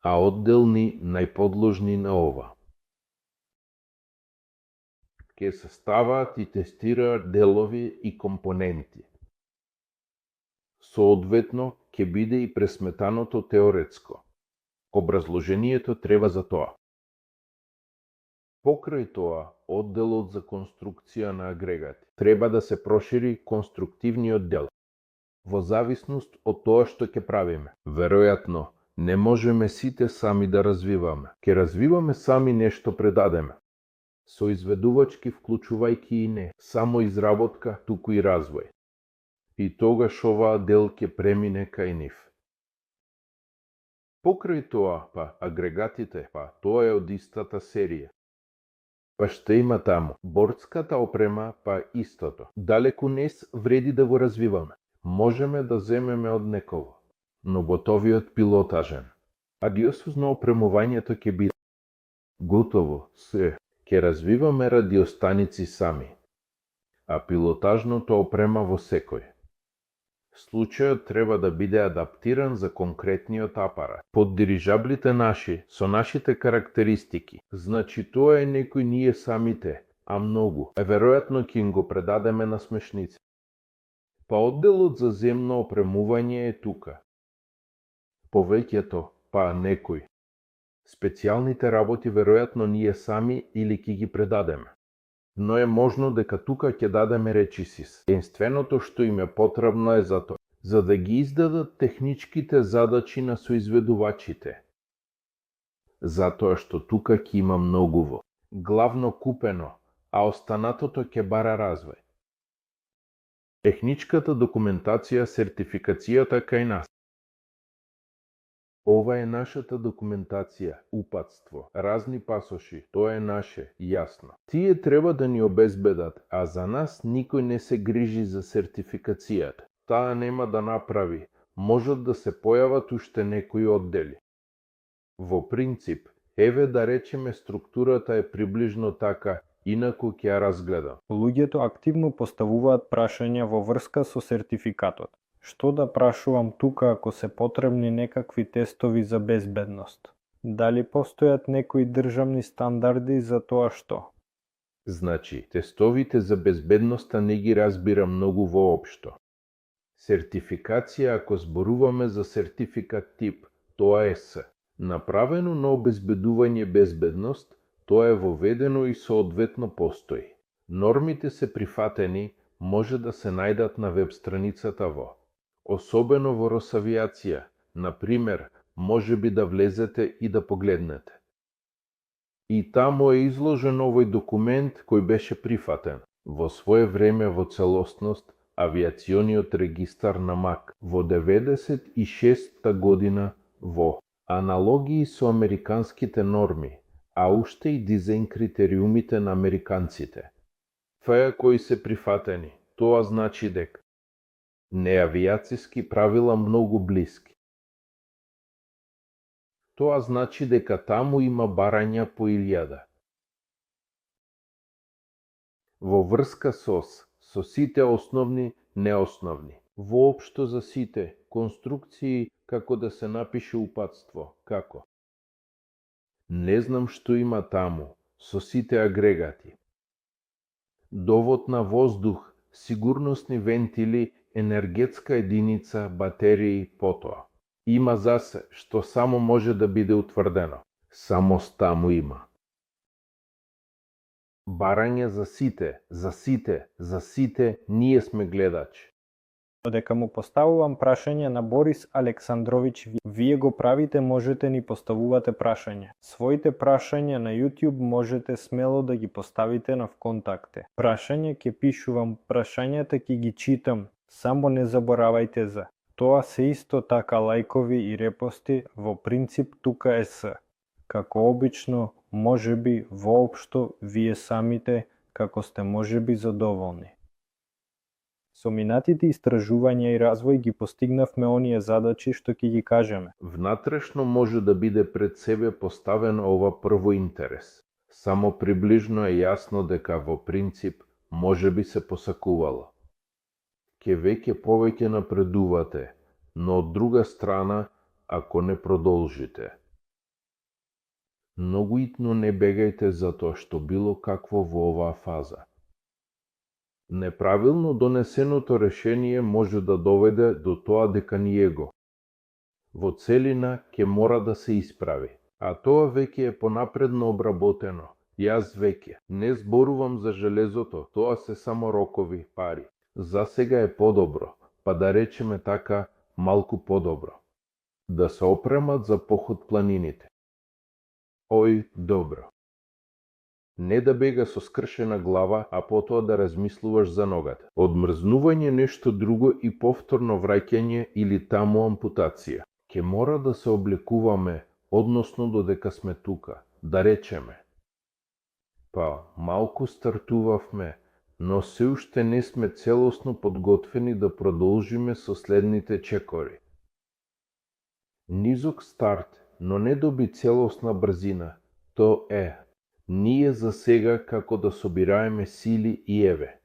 А одделни најподложни на ова. Ке се ставаат и тестираат делови и компоненти. Соодветно, ке биде и пресметаното теоретско. Образложението треба за тоа. Покрај тоа, одделот за конструкција на агрегати. Треба да се прошири конструктивниот дел. Во зависност од тоа што ќе правиме. Веројатно, не можеме сите сами да развиваме. Ке развиваме сами нешто предадеме. Соизведувачки вклучувајќи и не само изработка, туку и развој. И тогаш оваа дел ќе премине кај нив. Покрај тоа, па агрегатите, па тоа е од истата серија. Па што има таму? Бордската опрема, па истото. Далеку нес вреди да го развиваме. Можеме да земеме од некого, но готовиот пилотажен. Радиосузно опремувањето ќе биде готово, се. Ќе развиваме радиостаници сами, а пилотажното опрема во секој. Случајот треба да биде адаптиран за конкретниот апарат. Под дирижаблите наши, со нашите карактеристики, значи тоа е некој ние самите, а многу. Веројатно ќе им го предадеме на смешници. Па одделот за земно опремување е тука. Повеќето, па некој. Специјалните работи веројатно ние сами или ќе ги предадеме. Но е можно дека тука ќе дадеме речисис. Единственото што им е потребно е за да ги издадат техничките задачи на соизведувачите. Затоа што тука ќе има многуво, главно купено, а останатото ќе бара развој. Техничката документација, сертификацијата кај нас. Ова е нашата документација, упатство, разни пасоши, тоа е наше, јасно. Тие треба да ни обезбедат, а за нас никој не се грижи за сертификацијата. Таа нема да направи, можат да се појават уште некои оддели. Во принцип, еве да речеме структурата е приближно така, инаку ќе ја разгледам. Луѓето активно поставуваат прашања во врска со сертификатот. Што да прашувам тука ако се потребни некакви тестови за безбедност? Дали постојат некои државни стандарди за тоа што? Значи, тестовите за безбедноста не ги разбира многу воопшто. Сертификација, ако зборуваме за сертификат тип, тоа е С. Направено на обезбедување безбедност, тоа е воведено и соодветно постои. Нормите се прифатени, може да се најдат на веб страницата во. Особено во Росавијација, например, може би да влезете и да погледнете. И таму е изложен овој документ кој беше прифатен во свое време во целосност авиациониот регистар на МАК во 96-та година во Аналогии со американските норми, а уште и дизајн критериумите на американците. ФА кои се прифатени, тоа значи дека неавиациски правила многу блиски. Тоа значи дека таму има барања по 1000. Во врска со сите основни, неосновни, воопшто за сите конструкции како да се напише упатство, како не знам што има таму, со сите агрегати. Довод на воздух, сигурносни вентили, енергетска единица, батерии, потоа. Има засе што само може да биде утврдено. Само таму има. Барање за сите, ние сме гледачи. Додека му поставувам прашање на Борис Александрович, вие го правите, можете ни поставувате прашање. Своите прашања на YouTube можете смело да ги поставите на вконтакте. Прашање ќе пишувам, прашањата ќе ги читам, само не заборавајте за тоа се исто така лајкови и репости, во принцип тука е се. Како обично, можеби воопшто вие самите како сте можеби задоволни. Со минатите истражувања и развој ги постигнавме оние задачи што ќе ги кажеме. Внатрешно може да биде пред себе поставен ова прво интерес. Само приближно е јасно дека во принцип може би се посакувало. Ке веќе повеќе напредувате, но од друга страна, ако не продолжите. Многу итно не бегајте за тоа што било какво во оваа фаза. Неправилно донесеното решение може да доведе до тоа дека ни его во целина ќе мора да се исправи, а тоа веќе е понапредно обработено. Јас веќе не зборувам за железото, тоа се само рокови, пари. За сега е подобро, па да речеме така, малку подобро. Да се опремат за поход планините. Ој, добро. Не да бега со скршена глава, а потоа да размислуваш за ногата. Одмрзнување нешто друго и повторно враќање или таму ампутација. Ке мора да се облекуваме, односно додека сме тука, да речеме. Па, малку стартувавме, но се уште не сме целосно подготвени да продолжиме со следните чекори. Низок старт, но не доби целосна брзина, то е. Ние за сега како да собираеме сили и еве.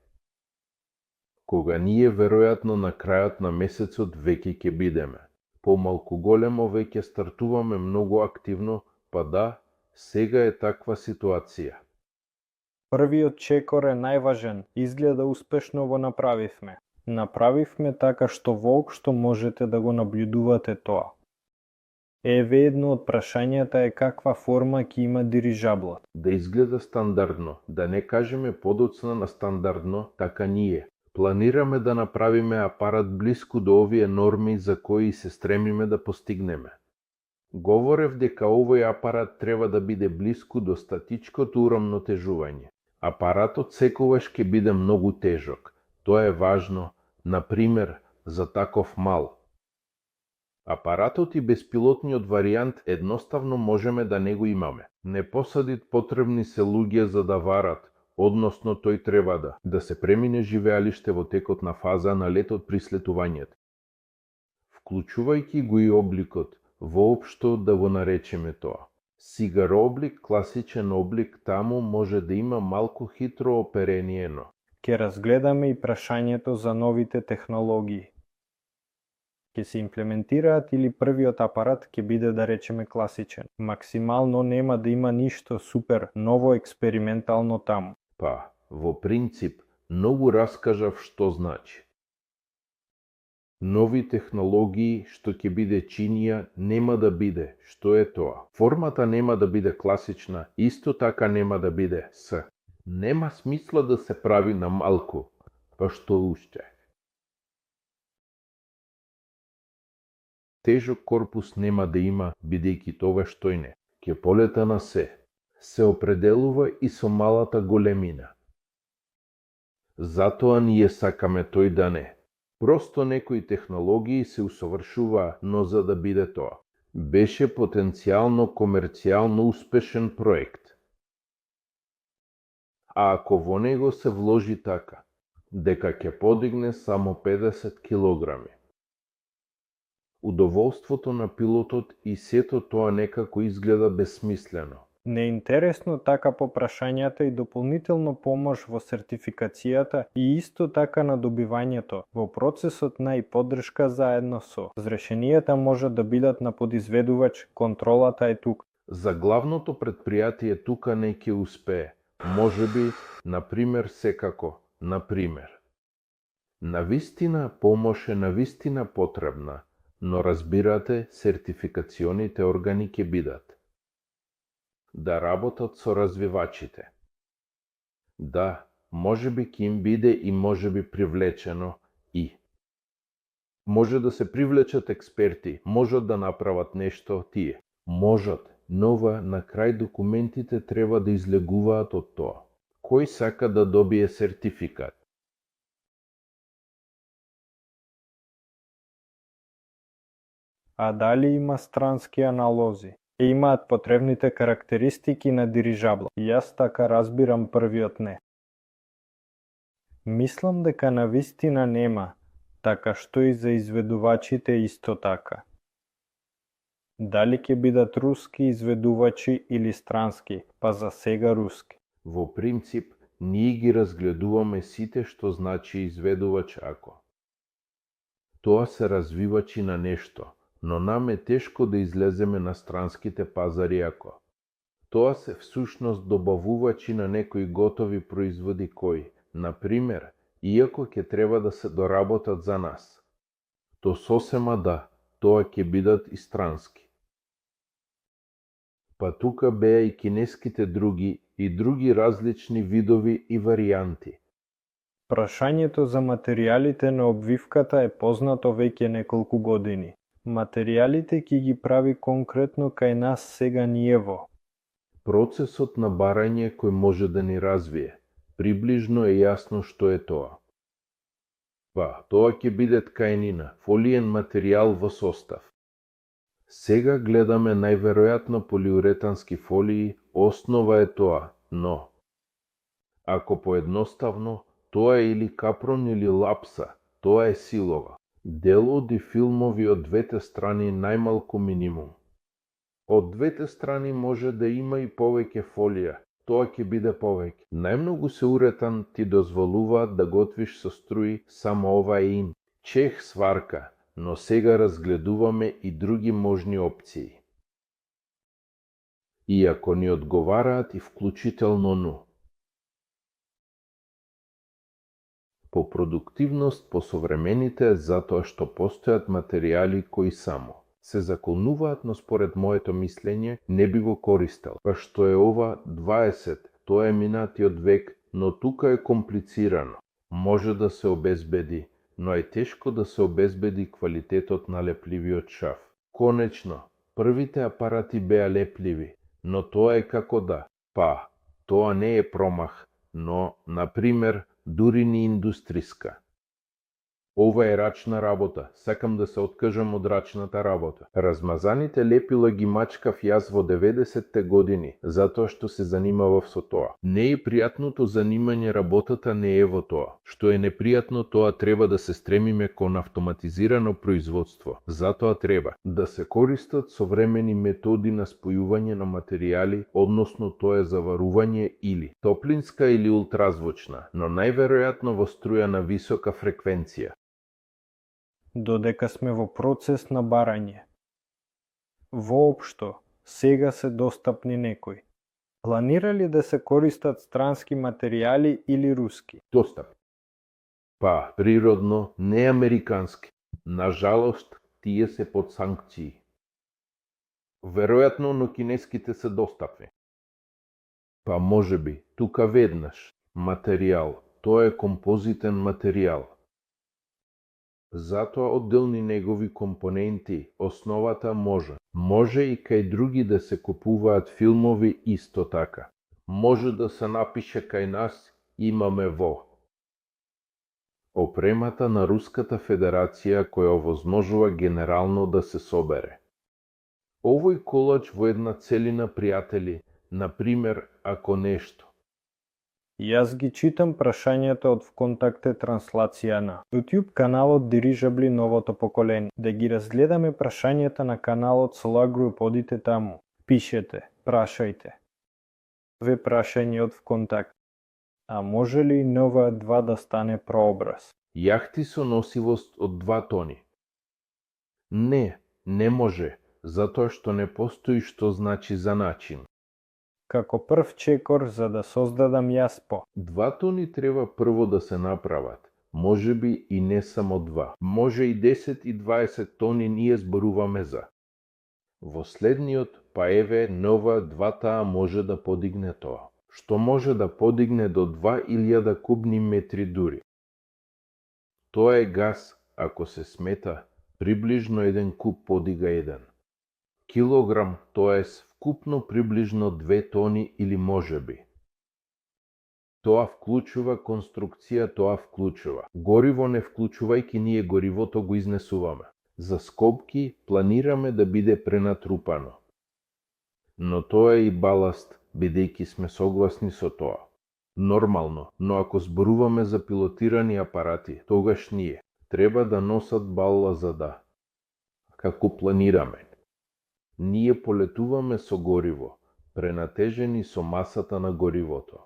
Кога ние веројатно на крајот на месецот веќе ќе бидеме. Помалку големо веќе стартуваме многу активно, па да, сега е таква ситуација. Првиот чекор е најважен, изгледа успешно го направивме. Направивме така што воопшто можете да го наблюдувате тоа. Еве едно од прашањата е каква форма ќе има дирижаблот. Да изгледа стандардно, да не кажеме подоцна на стандардно, така ние. Планираме да направиме апарат блиску до овие норми за кои се стремиме да постигнеме. Говорев дека овој апарат треба да биде блиску до статичкото урамнотежување. Апаратот секогаш ќе биде многу тежок. Тоа е важно, например, за таков мал. Апаратот и беспилотниот варијант едноставно можеме да не го имаме. Не посадит потребни се луѓе за да варат, односно тој треба да се премине живеалиште во текот на фаза на летот при слетувањето. Вклучувајќи го и обликот, воопшто да го наречеме тоа. Сигароблик, класичен облик, таму може да има малку хитро оперението. Ќе разгледаме и прашањето за новите технологии. Ќе се имплементираат или првиот апарат ќе биде да речеме класичен. Максимално нема да има ништо супер ново експериментално таму. Па, во принцип, многу раскажав што значи. Нови технологии што ќе биде чинија нема да биде. Што е тоа? Формата нема да биде класична, исто така нема да биде С. Нема смисла да се прави на малку, па што уште. Тежок корпус нема да има, бидејќи тоа што и не. Ќе полета на се. Се определува и со малата големина. Затоа ние сакаме тој да не. Просто некои технологии се усовршуваа, но за да биде тоа. Беше потенцијално комерцијално успешен проект. А ако во него се вложи така, дека ќе подигне само 50 килограми. Удоволството на пилотот и сето тоа некако изгледа бесмислено. Неинтересно така по прашањата и дополнително помош во сертификацијата и исто така на добивањето во процесот на и поддршка заедно со. Разрешенијата можат да бидат на подизведувач, контролата е тука. За главното предпријатие тука не ќе успее. Можеби, например, секако, например. Навистина помош е навистина потребна, но разбирате, сертификационите органи ќе бидат. Да работат со развивачите. Да, можеби ќе им биде и можеби привлечено и. Може да се привлечат експерти, можат да направат нешто тие. Можат, но на крај документите треба да излегуваат од тоа. Кој сака да добие сертификат? А дали има странски аналози? Имаат потребните карактеристики на дирижабла. Јас така разбирам првиот не. Мислам дека навистина нема, така што и за изведувачите исто така. Дали ќе бидат руски изведувачи или странски, па за сега руски. Во принцип, ние ги разгледуваме сите што значи изведувач ако. Тоа се развивачи на нешто, но нам е тешко да излеземе на странските пазари ако. Тоа се всушност добавувачи на некои готови производи кои, например, иако ќе треба да се доработат за нас. То сосема да, тоа ќе бидат и странски. Па тука беа и кинеските други и други различни видови и варијанти. Прашањето за материјалите на обвивката е познато веќе неколку години. Материјалите ќе ги прави конкретно кај нас сега ниево. Процесот на барање кој може да ни развие. Приближно е јасно што е тоа. Па, тоа ќе биде ткајнина, фолиен материјал во состав. Сега гледаме најверојатно полиуретански фолии, основа е тоа, но ако поедноставно, тоа е или капрон или лапса, тоа е силова. Делоди филмови од двете страни најмалку минимум. Од двете страни може да има и повеќе фолија, тоа ќе биде повеќе. Најмногу се уретан ти дозволуваат да готвиш со струи само ова е ин. Чех сварка, но сега разгледуваме и други можни опции. Иако ни одговараат и вклучително ну. По продуктивност по современите затоа што постојат материјали кои само се законуваат, но според моето мислење не би го користел. Па што е ова 20, тоа е минатиот век, но тука е комплицирано. Може да се обезбеди, но е тешко да се обезбеди квалитетот на лепливиот шаф. Конечно, првите апарати беа лепливи, но тоа е како да. Па, тоа не е промах, но, например, дури ни индустријска. Ова е рачна работа, сакам да се откажам од рачната работа. Размазаните лепила ги мачкав јас во 90-те години, затоа што се занимавав со тоа. Не е пријатното занимање, работата не е во тоа. Што е непријатно, тоа треба да се стремиме кон автоматизирано производство. Затоа треба да се користат современи методи на спојување на материјали, односно тоа е заварување или топлинска или ултразвучна, но најверојатно во струја на висока фреквенција. Додека сме во процес на барање. Воопшто, сега се достапни некои. Планира ли да се користат странски материјали или руски? Достап. Па, природно, не американски. Нажалост, тие се под санкции. Веројатно, но кинеските се достапни. Па можеби, тука веднаш. Материјал, тоа е композитен материјал. Затоа одделни негови компоненти, основата може. Може и кај други да се купуваат филмови исто така. Може да се напише кај нас имаме во. Опремата на Руската Федерација која овозможува генерално да се собере. Овој колач во една целина, пријатели, например, ако нешто. Јас ги читам прашањата од ВКонтакте транслација на YouTube каналот Дирижабли новото поколение. Да ги разгледаме прашањата на каналот Solar Group, одите таму. Пишете, прашајте. Две прашање од ВКонтакте. А може ли Nova 2 да стане прообраз? Јахти со носивост од 2 тони. Не може, затоа што не постои што значи за начин. Како прв чекор за да создадам јас по. 2 тони треба прво да се направат, може би и не само 2. Може и 10 и 20 тони ние зборуваме за. Во следниот, па еве, Nova 2 може да подигне тоа, што може да подигне до 2000 кубни метри дури. Тоа е газ, ако се смета, приближно 1 куб подига 1 килограм, тоест вкупно приближно 2 тони или можеби. Тоа вклучува конструкција, тоа вклучува. Гориво не вклучувајќи, ние горивото го изнесуваме. За скобки планираме да биде пренатрупано. Но тоа е и баласт, бидејќи сме согласни со тоа. Нормално, но ако зборуваме за пилотирани апарати, тогаш ние треба да носат балла како планираме. Ние полетуваме со гориво, пренатежени со масата на горивото,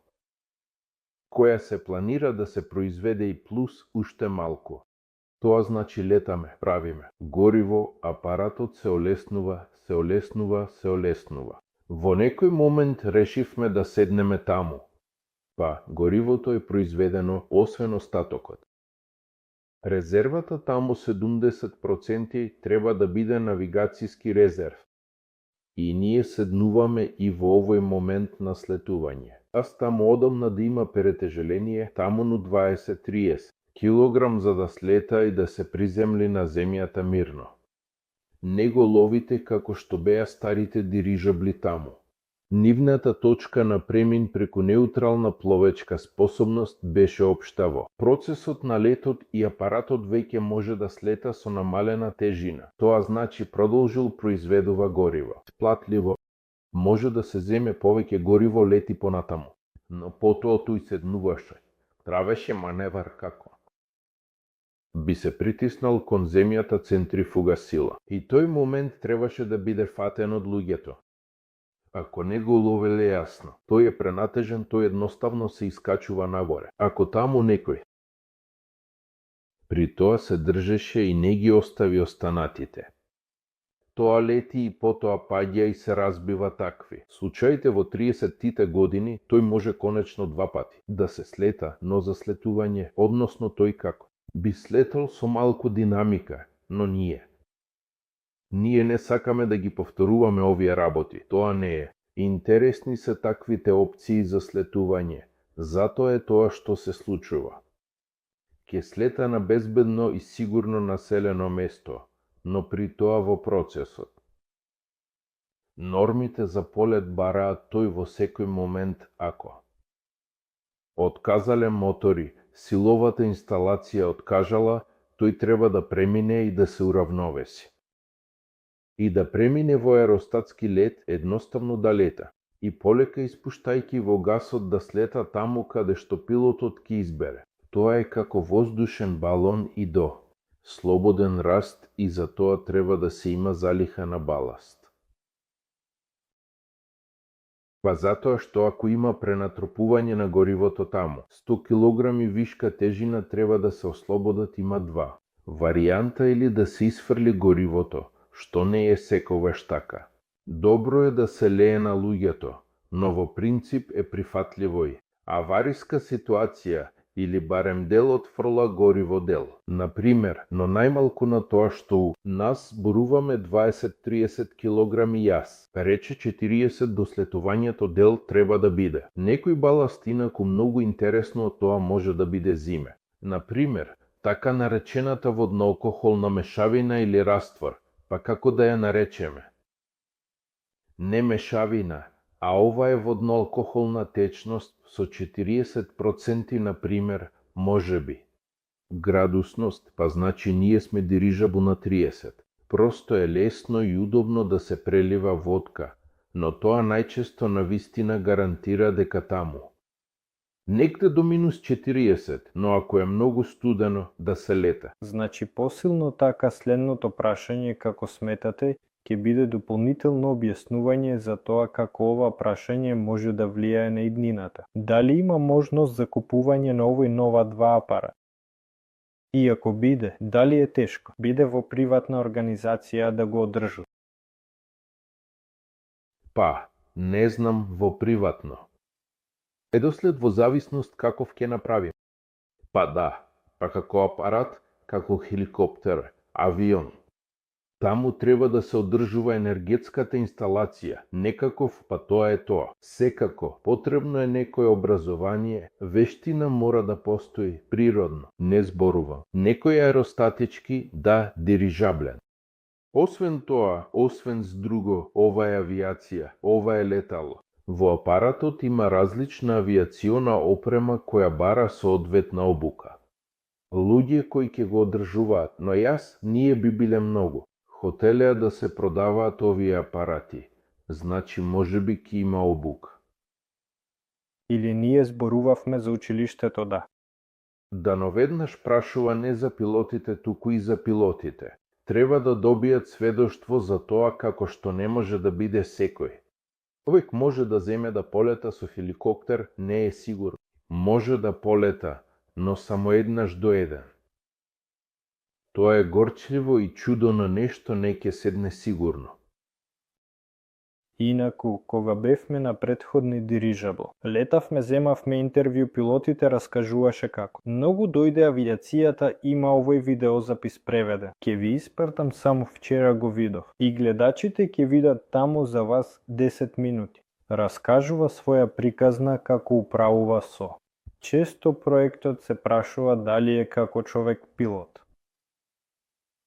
која се планира да се произведе и плюс уште малку. Тоа значи летаме, правиме гориво, апаратот се олеснува. Во некој момент решивме да седнеме таму. Па, горивото е произведено освен остатокот. Резервата таму 70% треба да биде навигацијски резерв. И ние седнуваме и во овој момент на слетување. Аз таму одамна да има перетежеление, таму на 20-30 килограм за да слета и да се приземли на земјата мирно. Не го ловите како што беа старите дирижабли таму. Нивната точка на премин преку неутрална пловечка способност беше општаво. Процесот на летот и апаратот веќе може да слета со намалена тежина. Тоа значи продолжил произведува гориво. Сплатливо, може да се земе повеќе гориво, лети понатаму. Но потоа тој седнуваше. Травеше маневар како. Би се притиснал кон земјата центрифуга сила. И тој момент требаше да биде фатен од луѓето. Ако не го уловеле јасно, тој е пренатежен, тој едноставно се искачува нагоре. Ако таму некој при тоа се држеше и не ги остави останатите. Тоа лети и потоа паѓа и се разбива такви. Случаите во 30-тите години, тој може конечно 2 пати да се слета, но за слетување, односно тој како би слетал со малку динамика, но ние не сакаме да ги повторуваме овие работи, тоа не е. Интересни се таквите опции за слетување, затоа е тоа што се случува. Ке слета на безбедно и сигурно населено место, но при тоа во процесот. Нормите за полет бараат тој во секој момент ако отказале мотори, силовата инсталација откажала, тој треба да премине и да се уравновеси. И да премине во аеростатски лет, едноставно да лета, и полека испуштајќи во гасот да слета таму каде што пилотот ки избере. Тоа е како воздушен балон и слободен раст, и за тоа треба да се има залиха на баласт. Па затоа што ако има пренатрупување на горивото таму, 100 килограми вишка тежина треба да се ослободат, има 2 варијанта, или да се исфрли горивото, што не е секогаш така. Добро е да се лее на луѓето, но во принцип е прифатливо и авариска ситуација или барем дел од фрла гориво дел. Например, но најмалку на тоа што у нас зборуваме 20-30 килограми јас, рече 40 до слетувањето дел треба да биде. Некој баласт инаку многу интересно тоа може да биде зиме. Например, така наречената водноалкохолна мешавина или раствор, па како да ја наречеме? Не мешавина, а ова е водноалкохолна течност со 40% например, можеби. Градусност, па значи ние сме дирижабл на 30. Просто е лесно и удобно да се прелива водка, но тоа најчесто навистина гарантира дека таму. Некде до -40, но ако е многу студено, да се лета. Значи посилно така следното прашање како сметате ќе биде дополнително објаснување за тоа како ова прашање може да влијае на иднината. Дали има можност за купување на овој нова два апарат? И ако биде, дали е тешко? Биде во приватна организација да го одржува? Па, не знам во приватно. Редослед во зависност каков ќе направим. Па да, па како апарат, како хеликоптер, авион. Таму треба да се одржува енергетската инсталација, некаков, па тоа е тоа. Секако, потребно е некое образование, вештина мора да постои природно, не зборувам. Некој аеростатички, да, дирижаблен. Освен тоа, освен с друго, ова е авиација, ова е летало. Во апаратот има различна авиациона опрема која бара соодветна обука. Луѓе кои ќе го одржуваат, но ние би биле многу. Хотелеа да се продаваат овие апарати, значи можеби ќе има обука. Или ние зборувавме за училиштето, да. Дано веднаш прашува не за пилотите, туку и за пилотите. Треба да добијат сведоштво за тоа како што не може да биде секој. Човек може да земе да полета со хеликоптер, не е сигурно. Може да полета, но само еднаш до еден. Тоа е горчливо и чудо, нешто не ќе седне сигурно. Инаку, кога бевме на претходни дирижабл, летавме, земавме интервју, пилотите раскажуваше како. Многу дојде авиацијата, има овој видеозапис преведен. Ке ви испратам, само вчера го видов. И гледачите ќе видат таму за вас 10 минути. Раскажува своја приказна како управува со. Често проектот се прашува дали е како човек пилот.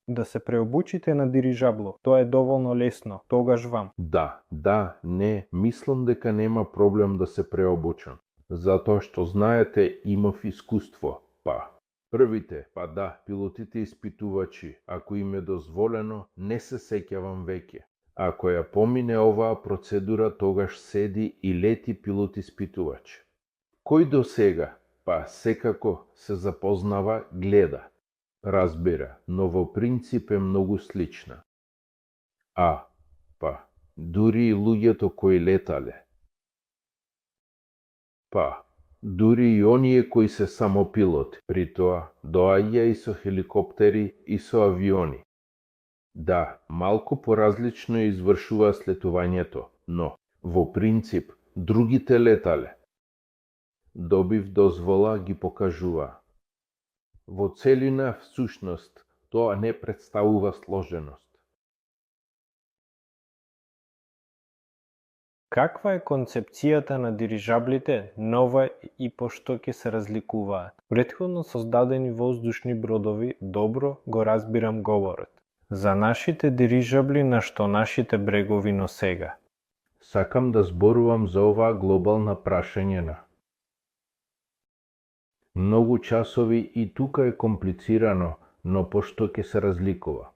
Да се преобучите на дирижабло, тоа е доволно лесно, тогаш вам. Да, не, мислам дека нема проблем да се преобучам. Затоа што знаете, имав искуство, па. Првите, па да, пилотите испитувачи, ако им е дозволено, не се сеќавам веќе. Ако ја помине оваа процедура, тогаш седи и лети пилот испитувач. Кој до сега, па секако се запознава, гледа. Разбира, но во принцип е многу слична. Па, дури и луѓето кои летале. Па, дури и оние кои се само пилоти, при тоа доаѓа и со хеликоптери и со авиони. Да, малку поразлично извршува слетувањето, но, во принцип, другите летале. Добив дозвола, ги покажува. Во целина, всушност, тоа не представува сложеност. Каква е концепцијата на дирижаблите, нова и пошто ќе се разликуваат? Претходно создадени воздушни бродови, добро го разбирам говорот. За нашите дирижабли на што нашите брегови, но сега. Сакам да зборувам за оваа глобална прашањена. Многу часови и тука е комплицирано, но пошто ќе се разликува.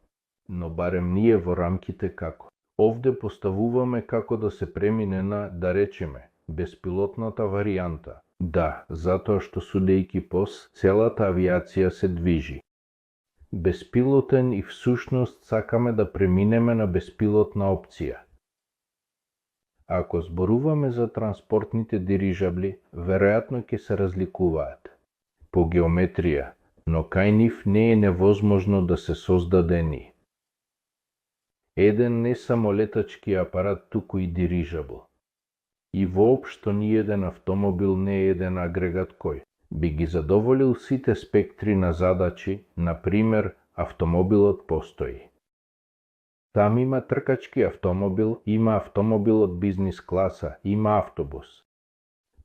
Но барем ние во рамките како. Овде поставуваме како да се премине на, да речеме, беспилотната варијанта. Да, затоа што судејки пос, целата авиација се движи. Беспилотен и всушност сакаме да преминеме на беспилотна опција. Ако зборуваме за транспортните дирижабли, веројатно ќе се разликуваат по геометрија, но кај нив не е невозможно да се создаде ни еден не само летачки апарат, туку и дирижабл. И воопшто ни еден автомобил не е еден агрегат кој би ги задоволил сите спектри на задачи, например, автомобилот постои. Там има тркачки автомобил, има автомобил од бизнис класа, има автобус.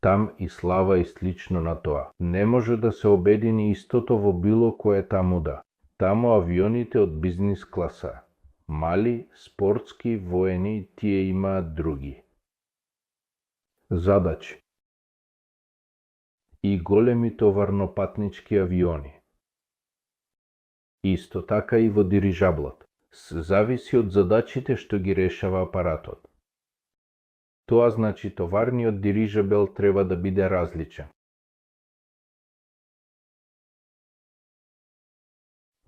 Там и слава и слично на тоа. Не може да се обедини истото во било кое таму да. Таму авионите од бизнис класа. Мали, спортски, воени, тие имаат други задачи. И големи товарно-патнички авиони. Исто така и во дирижаблот. Зависи од задачите што ги решава апаратот. Тоа значи товарниот дирижабел треба да биде различен.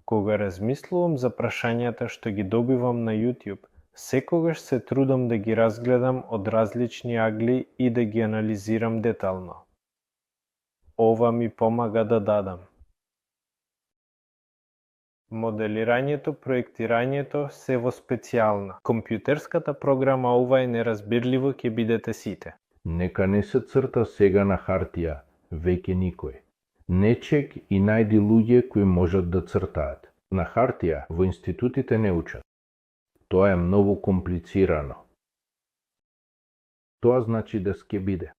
Кога размислувам за прашањата што ги добивам на YouTube, секогаш се трудам да ги разгледам од различни агли и да ги анализирам детално. Ова ми помага да дадам. Моделирањето, проектирањето се во специјална. Компјутерската програма ова е неразбирливо ќе бидете сите. Нека не се црта сега на хартија, веќе никој. Не чек и најди луѓе кои можат да цртаат. На хартија во институтите не учат. Тоа е многу комплицирано. Тоа значи да ке биде.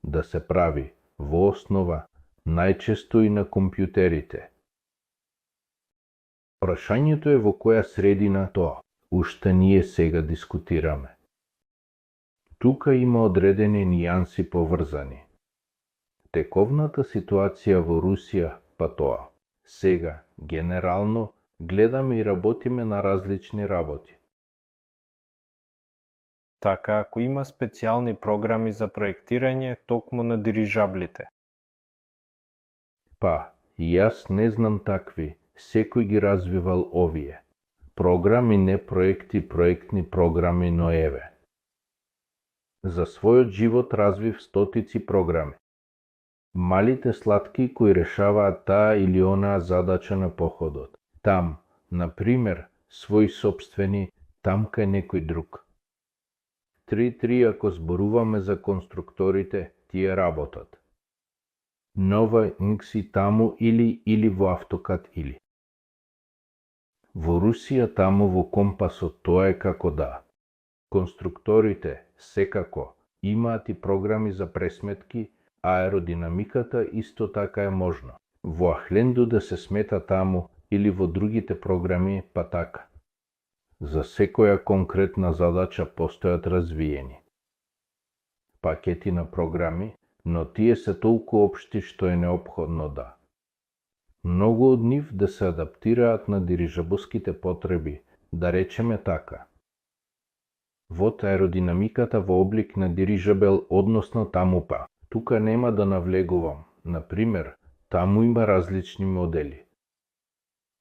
Да се прави во основа, најчесто и на компјутерите. Прашањето е во која средина тоа, уште ние сега дискутираме. Тука има одредени нијанси поврзани. Тековната ситуација во Русија, па тоа. Сега, генерално, гледаме и работиме на различни работи. Така, ако има специјални програми за проектирање токму на дирижаблите. Па, и јас не знам такви, секој ги развивал овие. Програми, не проекти, проектни програми, но еве. За својот живот развив стотици програми. Малите сладки кои решаваат таа или онаа задача на походот. Там, например, свој собствени, там кај некој друг. 3-3 ако зборуваме за конструкторите, тие работат. Нова инкси таму или во автокад или. Во Русија таму во компасот тоа е како да. Конструкторите, секако, имаат и програми за пресметки, аеродинамиката исто така е можно. Во Ахленду да се смета таму или во другите програми па така. За секоја конкретна задача постојат развиени пакети на програми, но тие се толку општи што е неопходно да. Многу од нив да се адаптираат на дирижабуските потреби, да речеме така. Вот аеродинамиката во облик на дирижабел, односно таму па. Тука нема да навлегувам. Например, таму има различни модели.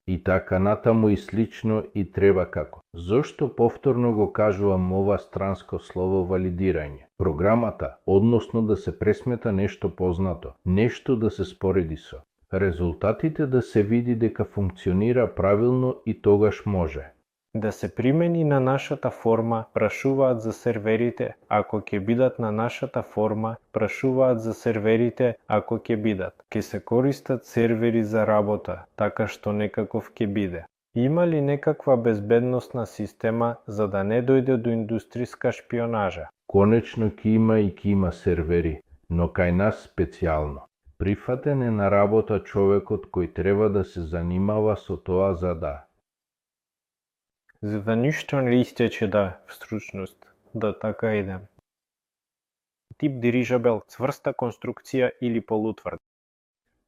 И така натаму и слично и треба како. Зошто повторно го кажувам ова странско слово валидирање? Програмата, односно да се пресмета нешто познато, нешто да се спореди со. Резултатите да се види дека функционира правилно и тогаш може. Да се примени на нашата форма, прашуваат за серверите, ако ќе бидат на нашата форма, прашуваат за серверите, ако ќе бидат. Ќе се користат сервери за работа, така што некаков ќе биде. Има ли некаква безбедносна система за да не дојде до индустријска шпионажа? Конечно ќе има и ќе има сервери, но кај нас специјално. Прифатен е на работа човекот кој треба да се занимава со тоа за да. За ништо не истече да, в стручност, да така идем. Тип дирижабел, цврста конструкција или полутврд.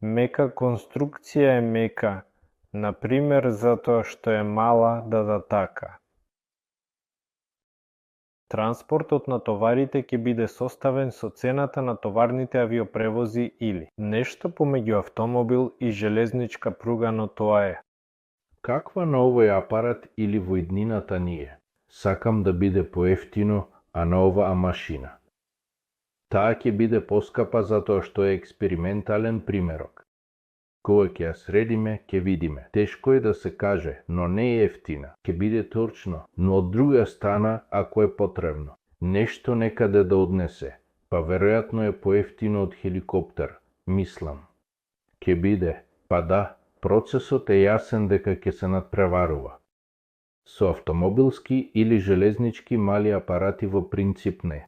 Мека конструкција е мека, например затоа што е мала да така. Транспортот на товарите ќе биде составен со цената на товарните авиопревози или нешто помеѓу автомобил и железничка пруга, но тоа е. Каква на овој апарат или во иднината ние? Сакам да биде поевтино, а на оваа машина. Таа ќе биде поскапа затоа што е експериментален примерок. Кога ќе ја средиме, ќе видиме. Тешко е да се каже, но не е ефтина. Ќе биде точно, но од друга страна, ако е потребно. Нешто некаде да однесе, па веројатно е поевтино од хеликоптер, мислам. Ќе биде, па да, процесот е јасен дека ќе се надпреварува. Со автомобилски или железнички мали апарати во принцип не.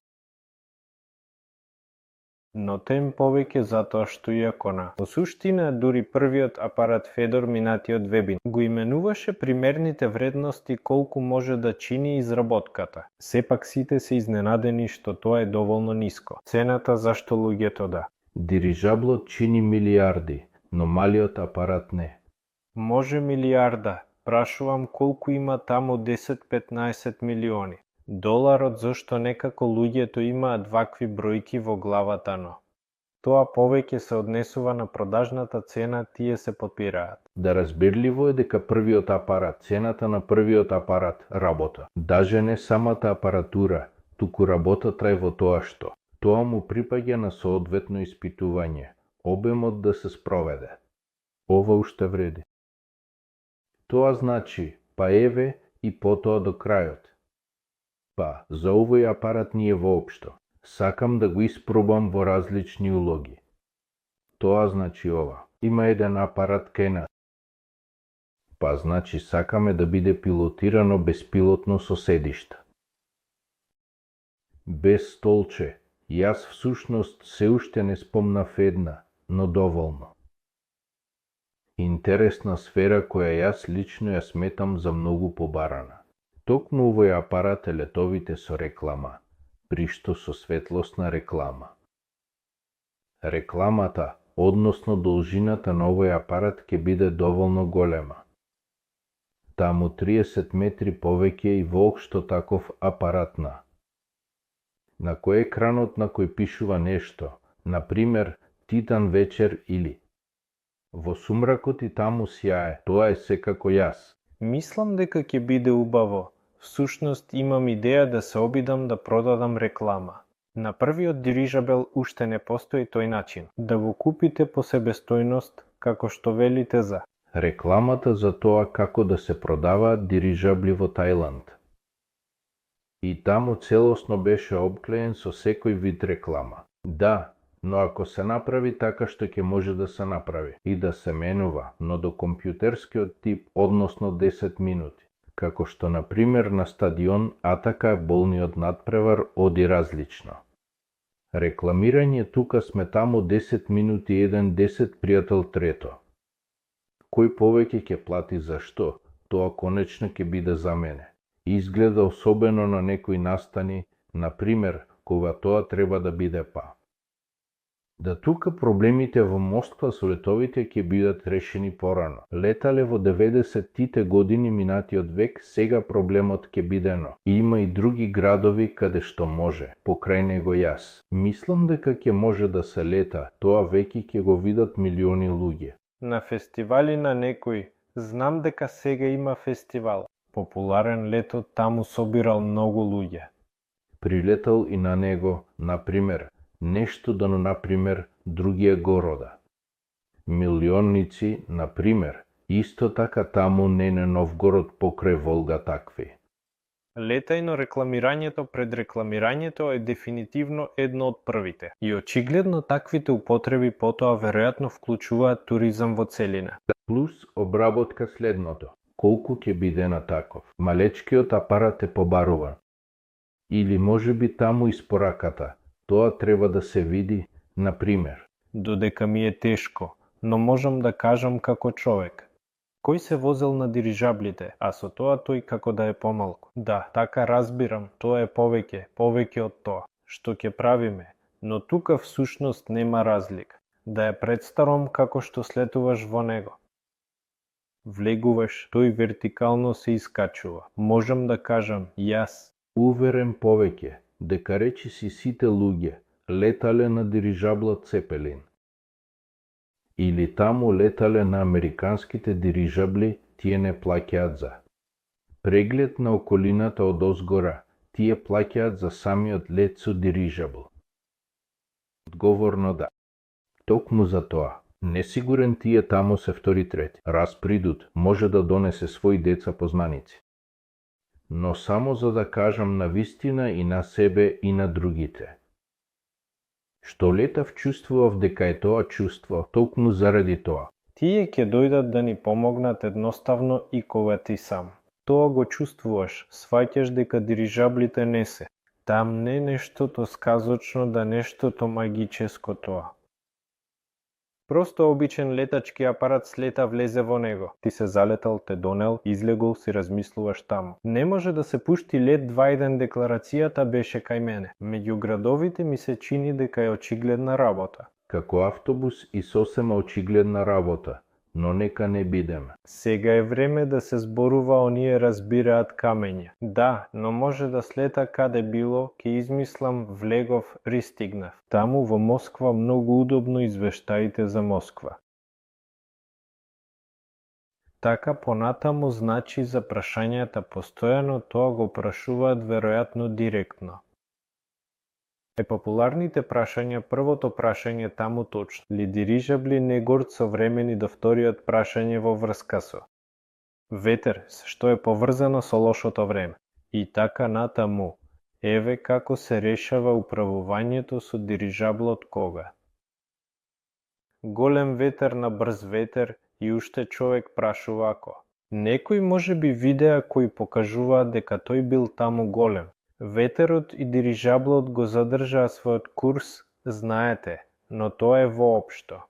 Но тем повеќе затоа што иако во суштина дури првиот апарат Федор минатиот вебин го именуваше примерните вредности колку може да чини изработката. Сепак сите се изненадени што тоа е доволно ниско. Цената зашто луѓето да. Дирижаблот чини милиарди, но малиот апарат не. Може милиарда, Прашувам колку има таму 10-15 милиони. Доларот зошто некако луѓето имаат вакви бројки во главата, но тоа повеќе се однесува на продажната цена, тие се подпираат. Да разбирливо е дека првиот апарат, цената на првиот апарат работа. Даже не самата апаратура, туку работата е во тоа што тоа му припаѓа на соодветно испитување, обемот да се спроведе. Ова уште вреди. Тоа значи, па еве и потоа до крајот. Па, за овој апарат ние воопшто. Сакам да го испробам во различни улоги. Тоа значи ова. Има еден апарат кај нас. Па значи сакаме да биде пилотирано беспилотно со седишта. Без столче. Јас всушност се уште не спомнав една, но доволно. Интересна сфера која јас лично ја сметам за многу побарана. Токму овој апарат е летовите со реклама, пришто со светлосна реклама. Рекламата, односно должината на овој апарат ќе биде доволно голема. Таму 30 метри повеќе и воопшто таков апаратна. На кој екранот на кој пишува нешто, например Титан вечер или во сумракот и таму сјае, тоа е секако јас. Мислам дека ќе биде убаво. Всушност имам идеја да се обидам да продадам реклама. На првиот дирижабел уште не постои тој начин. Да го купите по себестојност, како што велите за рекламата за тоа како да се продаваат дирижабли во Тајланд. И таму целосно беше обклеен со секој вид реклама. Да, но ако се направи така што ќе може да се направи и да се менува, но до компјутерскиот тип, односно 10 минути, како што на пример на стадион Атака болниот надпревар оди различно. Рекламирање тука сме таму 10 минути еден 10 пријател трето. Кој повеќе ќе плати за што, тоа конечно ќе биде за мене. Изгледа особено на некои настани, на пример, кога тоа треба да биде па. Да тука проблемите во Москва со летовите ќе бидат решени порано. Летале во 90-тите години минатиот век, сега проблемот ќе биде но. Има и други градови каде што може, покрај него јас. Мислам дека ќе може да се лета, тоа веќе ќе го видат милиони луѓе. на фестивали на некој. Знам дека сега има фестивал. Популарен лето, таму собирал многу луѓе. Прилетал и на него, например, нешто да например другија города. Милионници, например, исто така таму не на Новгород покрај Волга такви. Летајно рекламирањето пред рекламирањето е дефинитивно едно од првите. И очигледно таквите употреби потоа веројатно вклучуваат туризам во целина. Плюс обработка следното. Колку ќе биде на таков? Малечкиот апарат е побаруван. Или може би таму испораката. Тоа треба да се види, например. Додека ми е тешко, но можам да кажам како човек. Кој се возел на дирижаблите, а со тоа тој како да е помалку. Да, така разбирам, тоа е повеќе од тоа, што ќе правиме, но тука всушност нема разлика. Да ја представам како што слетуваш во него. Влегуваш, тој вертикално се искачува. Можам да кажам, јас. Уверен повеќе, дека речи си сите луѓе летале на дирижабла Цепелин. Или таму летале на американските дирижабли, тие не плаќаат за преглед на околината од озгора, тие плаќаат за самиот лет со дирижабл. Одговорно да. Токму за тоа. Несигурен тие таму се втори трети. Распридут може да донесе своји деца познаници. Но само за да кажам на вистина и на себе и на другите. Што летав чувствував дека е тоа чувство, токму заради тоа. Тие ќе дојдат да ни помогнат едноставно и кога ти сам. Тоа го чувствуваш, сваќаш дека дирижаблите не се. Там не нештото сказочно, да нештото магическо тоа. Просто обичен летачки апарат слета влезе во него. Ти се залетал, те донел, излегол, си размислуваш таму. Не може да се пушти лет 2 ден, декларацијата беше кај мене. Меѓу градовите ми се чини дека е очигледна работа. Како автобус и сосема очигледна работа. но нека не бидеме. Сега е време да се зборува оние разбираат камења. Да, но може да слета каде било, ке измислам, влегов, ристигнав. Таму во Москва многу удобно извештаите за Москва. Така понатаму значи за прашањата постојано тоа го прашуваат веројатно директно. Популарните прашања, првото прашање таму точно, ли дирижабли негорд современи до вториот прашање во врска со ветер, што е поврзано со лошото време. И така натаму, еве како се решава управувањето со дирижаблот кога. Голем ветер на брз ветер и уште човек прашува ако. Некој може би видеа кои покажуваат дека тој бил таму голем. Ветерот и дирижаблот го задржаа својот курс, знаете, но тоа е воопшто.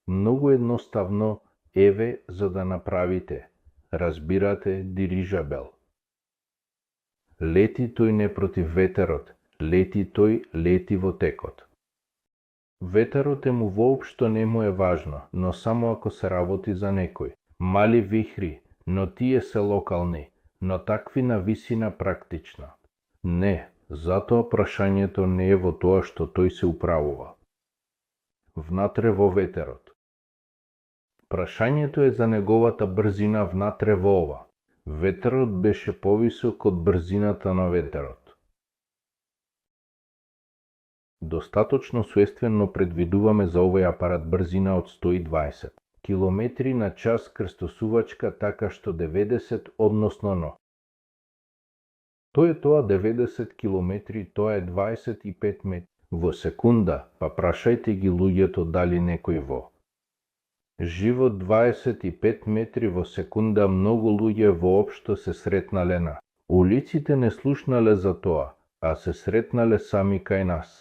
Многу едноставно, еве за да направите. Разбирате дирижабел. Лети тој не против ветерот, лети во текот. Ветерот му воопшто не му е важно, но само ако се работи за некој. Мали вихри, но тие се локални, но такви на висина практично. Не, затоа прашањето не е во тоа што тој се управува. Внатре во ветерот. Прашањето е за неговата брзина внатре во ова. Ветерот беше повисок од брзината на ветерот. Достаточно суествено предвидуваме за овој апарат брзина од 120 км на час крстосувачка, така што 90 односно но. Тој е тоа 90 км, тоа е 25 метри во секунда, па прашајте ги луѓето дали некој во живот 25 метри во секунда многу луѓе воопшто се сретнале на улиците, не слушнале за тоа, а се сретнале сами кај нас.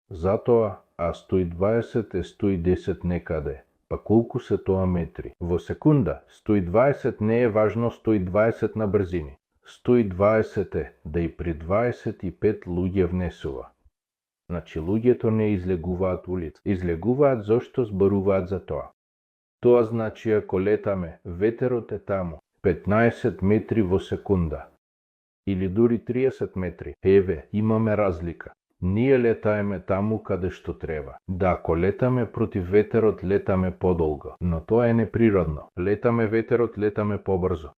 Затоа, а 120 е 110 некаде, па колку се тоа метри? Во секунда, 120 не е важно 120 на брзини. 120 е да и при 25 луѓе внесува. Значи, луѓето не излегуваат улица. Излегуваат зошто зборуваат за тоа. Тоа значи, ако летаме, ветерот е таму, 15 метри во секунда. Или дури 30 метри. Еве, имаме разлика. Ние летаеме таму каде што треба. Да, ако летаме против ветерот, летаме подолго, но тоа е неприродно. Летаме ветерот, летаме побрзо.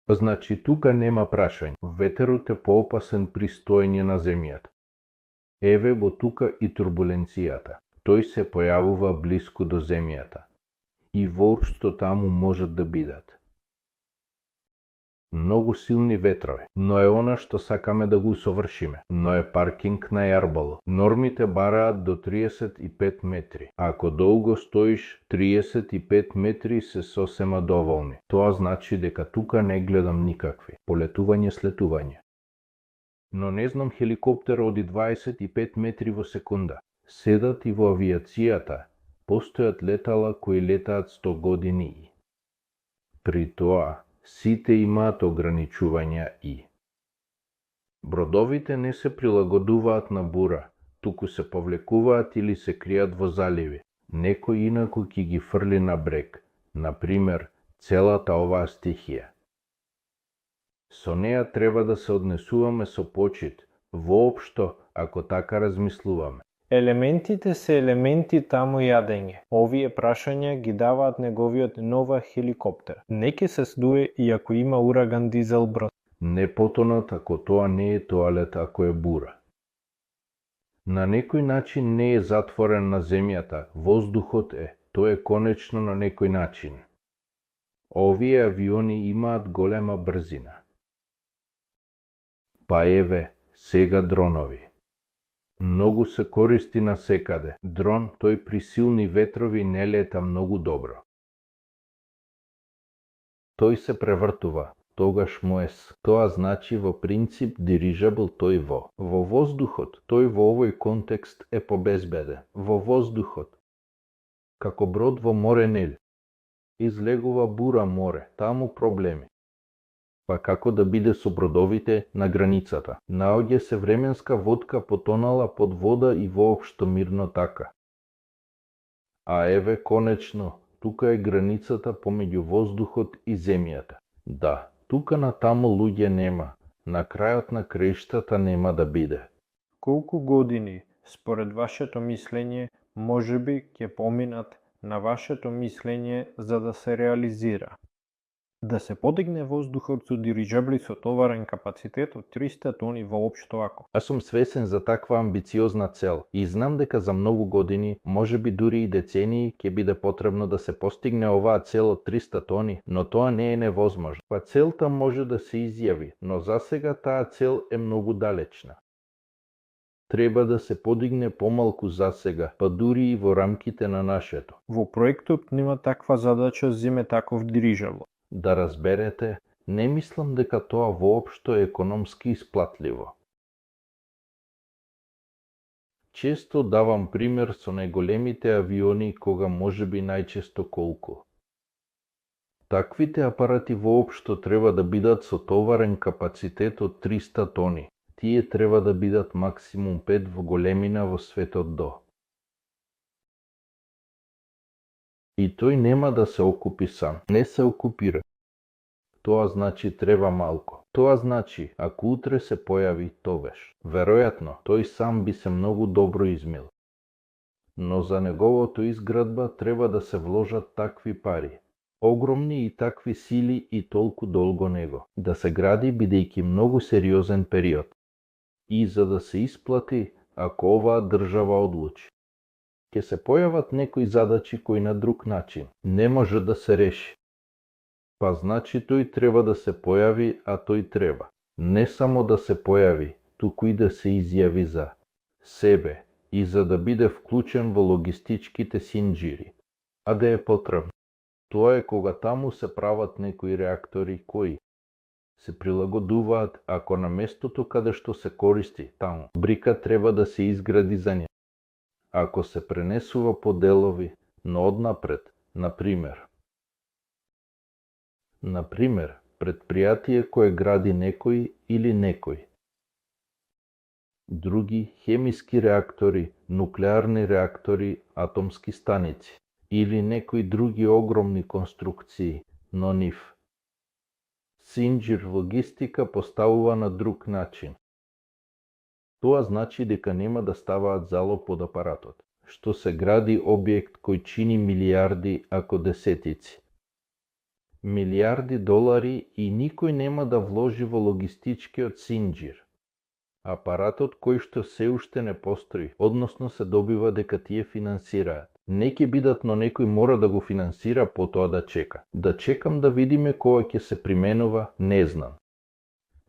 Значи, тука нема прашање. Ветерот е поопасен при стоење на земјата. Еве во тука и турбуленцијата. Тој се појавува блиску до земјата. И воопшто таму можат да бидат многу силни ветрови, но е она што сакаме да го совршиме, но е паркинг на јарбало. Нормите бараат до 35 метри. Ако долго стоиш, 35 метри се сосема доволни. Тоа значи дека тука не гледам никакви полетување слетување. Но не знам хеликоптер оди 25 метри во секунда. Седат и во авиацијата. Постојат летала кои летаат 100 години. При тоа, сите имаат ограничувања и бродовите не се прилагодуваат на бура, туку се повлекуваат или се кријат во заливи. Некој инаку ќе ги фрли на брег, например, целата оваа стихија. Со неа треба да се однесуваме со почит, воопшто, ако така размислуваме. Елементите се елементи таму јадење. Овие прашања ги даваат неговиот нова хеликоптер. Не ке се сдуе и ако има ураган дизел брод. Не потонат ако тоа не е тоалет, ако е бура. На некој начин не е затворен на земјата, воздухот е, тоа е конечно на некој начин. Овие авиони имаат голема брзина. Па еве, сега дронови. Многу се користи на секаде. Дрон, тој при силни ветрови не лета многу добро. Тој се превртува, тогаш му е тоа значи во принцип дирижабл тој во воздухот. Тој во овој контекст е побезбеден. Во воздухот. Како брод во море нели. Излегува бура море, таму проблеми. Па како да биде со бродовите на границата? Наоѓа се временска водка потонала под вода и воопшто мирно така. А еве конечно, тука е границата помеѓу воздухот и земјата. Да, тука натаму луѓе нема. На крајот на краиштата нема да биде. Колку години, според вашето мислење, можеби ќе поминат на вашето мислење за да се реализира? Да се подигне воздухот со дирижабли со товарен капацитет од 300 тони воопшто ако. Аз сум свесен за таква амбициозна цел и знам дека за многу години, можеби дури и децении, ќе биде потребно да се постигне оваа цел од 300 тони, но тоа не е невозможно. Па целта може да се изјави, но засега таа цел е многу далечна. Треба да се подигне помалку засега, па дури и во рамките на нашето. Во проектот нема таква задача зиме таков дирижабло. Да разберете, не мислам дека тоа воопшто е економски исплатливо. Често давам пример со најголемите авиони кога можеби најчесто колку. Таквите апарати воопшто треба да бидат со товарен капацитет од 300 тони. Тие треба да бидат максимум 5 во големина во светот до. И тој нема да се окупи сам. Не се окупира. Тоа значи треба малку. Тоа значи, ако утре се појави Товеш, веројатно тој сам би се многу добро измил. Но за неговото изградба треба да се вложат такви пари. Огромни и такви сили и толку долго него. Да се гради бидејќи многу сериозен период. И за да се исплати, ако оваа држава одлучи. Ке се појават некои задачи кои на друг начин не може да се реши. Па значи тој треба да се појави, а тој треба. Не само да се појави, туку и да се изјави за себе и за да биде вклучен во логистичките синџири. А да е потребно. Тоа е кога таму се прават некои реактори кои се прилагодуваат ако на местото каде што се користи таму брика треба да се изгради за неа. Ако се пренесува по делови, но однапред, например, предпријатие кое гради некој или некој. Други хемиски реактори, нуклеарни реактори, атомски станици или некои други огромни конструкции, но нив. Синџир логистика поставува на друг начин. Тоа значи дека нема да ставаат залог под апаратот, што се гради објект кој чини милиарди, ако десетици. Милиарди долари и никој нема да вложи во логистичкиот синџир. Апаратот кој што се уште не постои, односно се добива дека тие финансираат. Не ќе бидат, но некој мора да го финансира, потоа да чека. Да чекам да видиме кога ќе се применува, не знам.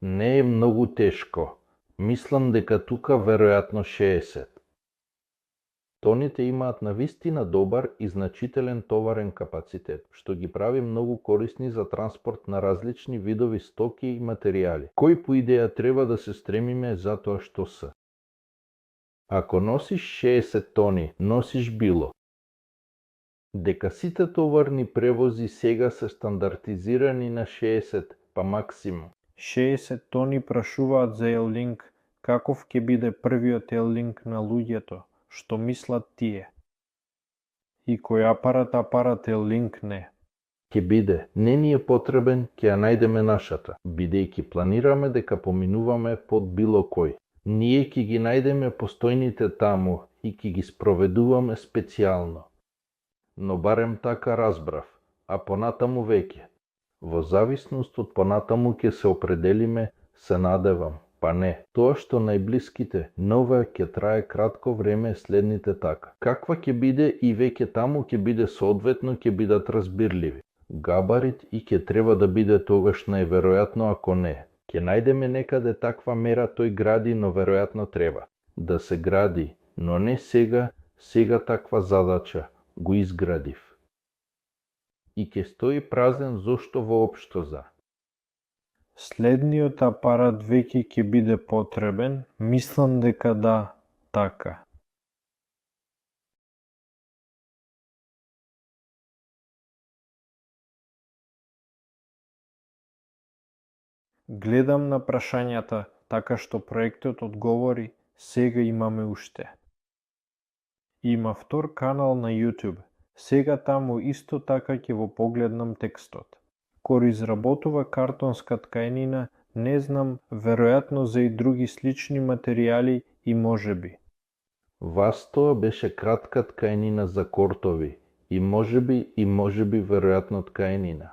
Не е многу тешко. Мислам дека тука веројатно 60. Тоните имаат навистина добар и значителен товарен капацитет, што ги прави многу корисни за транспорт на различни видови стоки и материјали, кои по идеја треба да се стремиме затоа што се. Ако носиш 60 тони, носиш било. Дека сите товарни превози сега се стандартизирани на 60, па максимум. 60 тони прашуваат за L-Link, каков ќе биде првиот L-Link на луѓето, што мислат тие. И кој апарат L-Link не. Ќе биде, не ни е потребен, ќе ја најдеме нашата, бидејќи планираме дека поминуваме под било кој. Ние ќе ги најдеме постојните таму и ќе ги спроведуваме специјално. Но барем така разбрав, а понатаму веќе. Во зависност од понатаму ќе се определиме, се надевам, па не. Тоа што најблиските, нове ќе трае кратко време е следните така. Каква ќе биде и веќе таму ќе биде соодветно ќе бидат разбирливи. Габарит и ќе треба да биде тогаш најверојатно ако не. Ќе најдеме некаде таква мера тој гради, но веројатно треба. Да се гради, но не сега таква задача, го изградив. И ќе стои празен зошто воопшто за. Следниот апарат веќе ќе биде потребен, мислам дека да, така. Гледам на прашањата, така што проектот одговори, сега имаме уште. Има втор канал на YouTube. Сега таму исто така ќе во погледнам текстот. Кор изработува картонска ткајнина, не знам, веројатно за и други слични материјали и можеби. Вастоа беше кратка ткајнина за кортови и можеби веројатно ткајнина.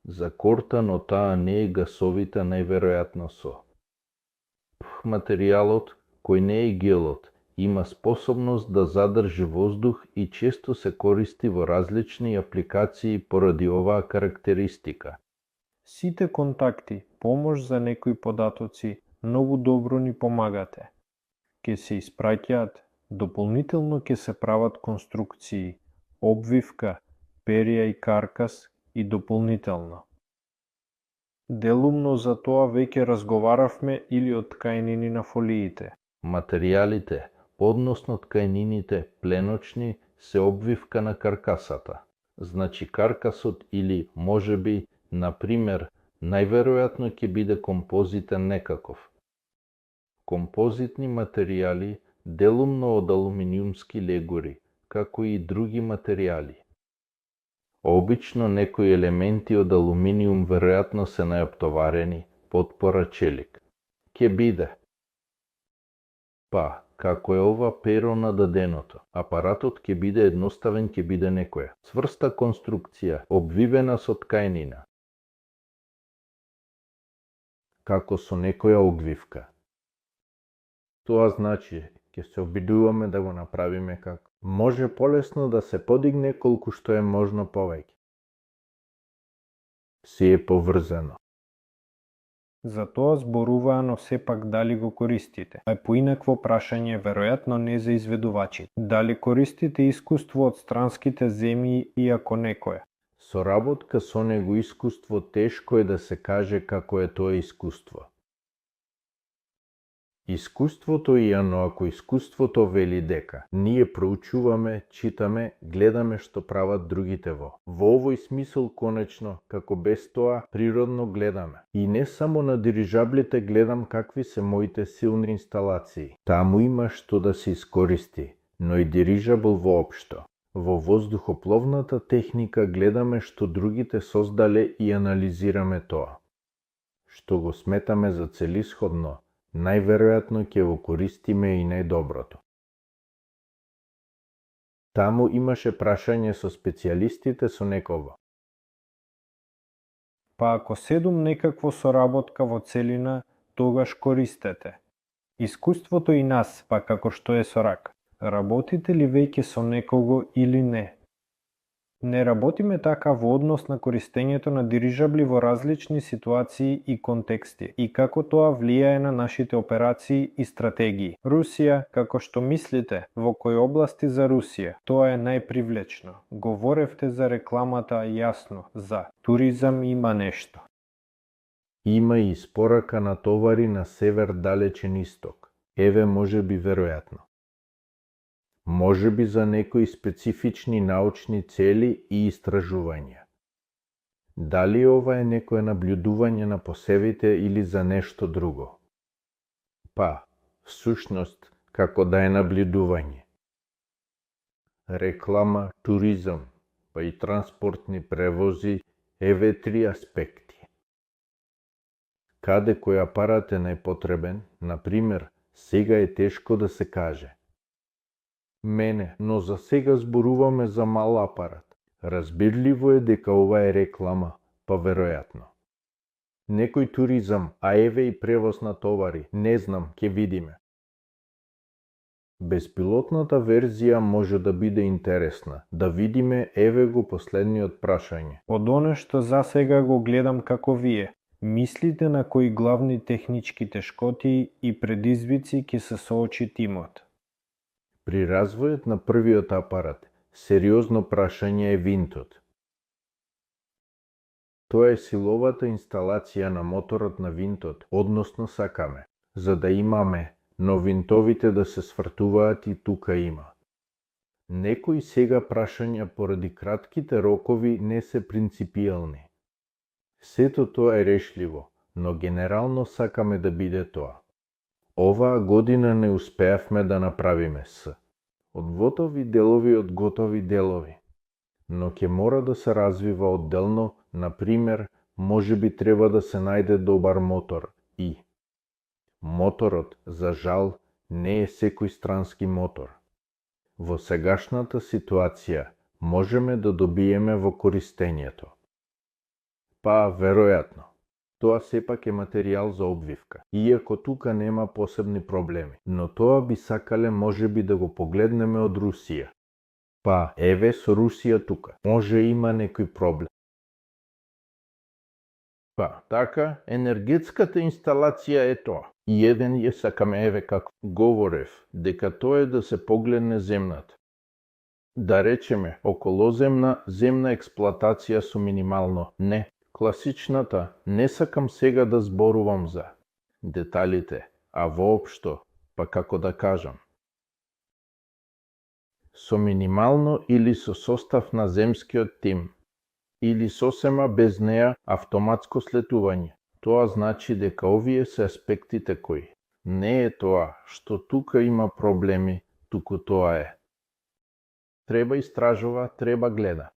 За корта, но таа не е гасовита најверојатно со. Материјалот, кој не е гелот, има способност да задржи воздух и често се користи во различни апликации поради оваа карактеристика. Сите контакти, помош за некои податоци, многу добро ни помагате. Ке се испраќаат, дополнително ке се прават конструкции, обвивка, перија и каркас и дополнително. Делумно за тоа веќе разговаравме или од ткајнини на фолиите. Материјалите, односно ткајнините пленочни, се обвивка на каркасата. Значи каркасот или можеби, например, најверојатно ќе биде композитен некаков. Композитни материјали делумно од алуминиумски легури, како и други материјали. Обично некои елементи од алуминиум веројатно се најоптоварени, потпора челик. Ке биде. Па, како е ова перо на даденото, апаратот ќе биде едноставен, ќе биде некоја цврста конструкција, обвивена со ткајнина. Како со некоја огвивка. Тоа значи, ќе се обидуваме да го направиме како може полесно да се подигне колку што е можно повеќе. Си е поврзано. За тоа зборуваа, но сепак дали го користите. А поинакво прашање веројатно не за изведувачите. Дали користите искуство од странските земји и ако некое? Соработка со него искуство тешко е да се каже како е тоа искуство. Искуството е, но ако искуството вели дека ние проучуваме, читаме, гледаме што прават другите во овој смисол конечно, како без тоа, природно гледаме. И не само на дирижаблите гледам какви се моите силни инсталации. Таму има што да се искористи, но и дирижабл воопшто. Во воздухопловната техника гледаме што другите создале и анализираме тоа. Што го сметаме за целисходно, најверојатно ќе го користиме и најдоброто. Таму имаше прашање со специјалистите со неково. Па ако седум некакво соработка во целина, тогаш користете. Искуството и нас, па како што е со рак. Работите ли веќе со некого или не? Не работиме така во однос на користењето на дирижабли во различни ситуации и контексти и како тоа влијае на нашите операции и стратегии. Русија, како што мислите, во кои области за Русија? Тоа е најпривлечно. Говоревте за рекламата, јасно, за туризам има нешто. Има и испорака на товари на север далечен исток. Еве можеби веројатно. Можеби за некои специфични научни цели и истражувања. Дали ова е некое наблюдување на посевите или за нешто друго? Па, всушност, како да е наблюдување. Реклама, туризам, па и транспортни превози, еве три аспекти. Каде кој апарат е најпотребен, например, сега е тешко да се каже. Мене, но за сега зборуваме за мал апарат. Разбирливо е дека ова е реклама, па веројатно. Некој туризам, а еве и превоз на товари, не знам, ќе видиме. Беспилотната верзија може да биде интересна. Да видиме, еве го последниот прашање. Од оно што за сега го гледам како вие, мислите на кои главни технички тешкоти и предизвици ќе се соочи тимот? При развојот на првиот апарат, сериозно прашање е винтот. Тоа е силовата инсталација на моторот на винтот, односно сакаме, за да имаме, но винтовите да се свртуваат и тука има. Некои сега прашања поради кратките рокови не се принципијални. Сето тоа е решливо, но генерално сакаме да биде тоа. Оваа година не успеавме да направиме С. од готови делови од готови делови, но ќе мора да се развива одделно, например, можеби треба да се најде добар мотор и моторот, за жал, не е секој странски мотор. Во сегашната ситуација можеме да добиеме во користењето. Па, веројатно, тоа сепак е материјал за обвивка, иако тука нема посебни проблеми, но тоа би сакале можеби да го погледнеме од Русија. Па, еве со Русија тука, може има некој проблем. Па, така, енергетската инсталација е тоа. И еден ја сакаме еве како говорев, дека тоа е да се погледне земната. Да речеме, околоземна земна експлоатација со минимално, не. Класичната, не сакам сега да зборувам за деталите, а воопшто, па како да кажам. Со минимално или со состав на земскиот тим, или сосема без неа автоматско слетување. Тоа значи дека овие се аспектите кои. Не е тоа што тука има проблеми, туку тоа е. Треба истражува, треба гледа.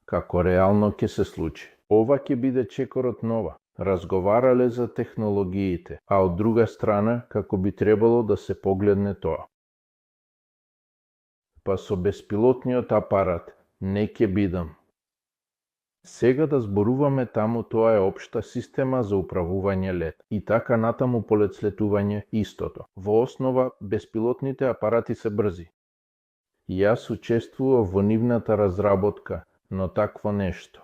Како реално ќе се случи. Ова ќе биде чекорот нова. Разговарале за технологиите, а од друга страна како би требало да се погледне тоа. Па со беспилотниот апарат не ќе бидам. Сега да зборуваме таму, тоа е општа система за управување лет. И така натаму полет слетување истото. Во основа, беспилотните апарати се брзи. Јас учествував во нивната разработка, но такво нешто.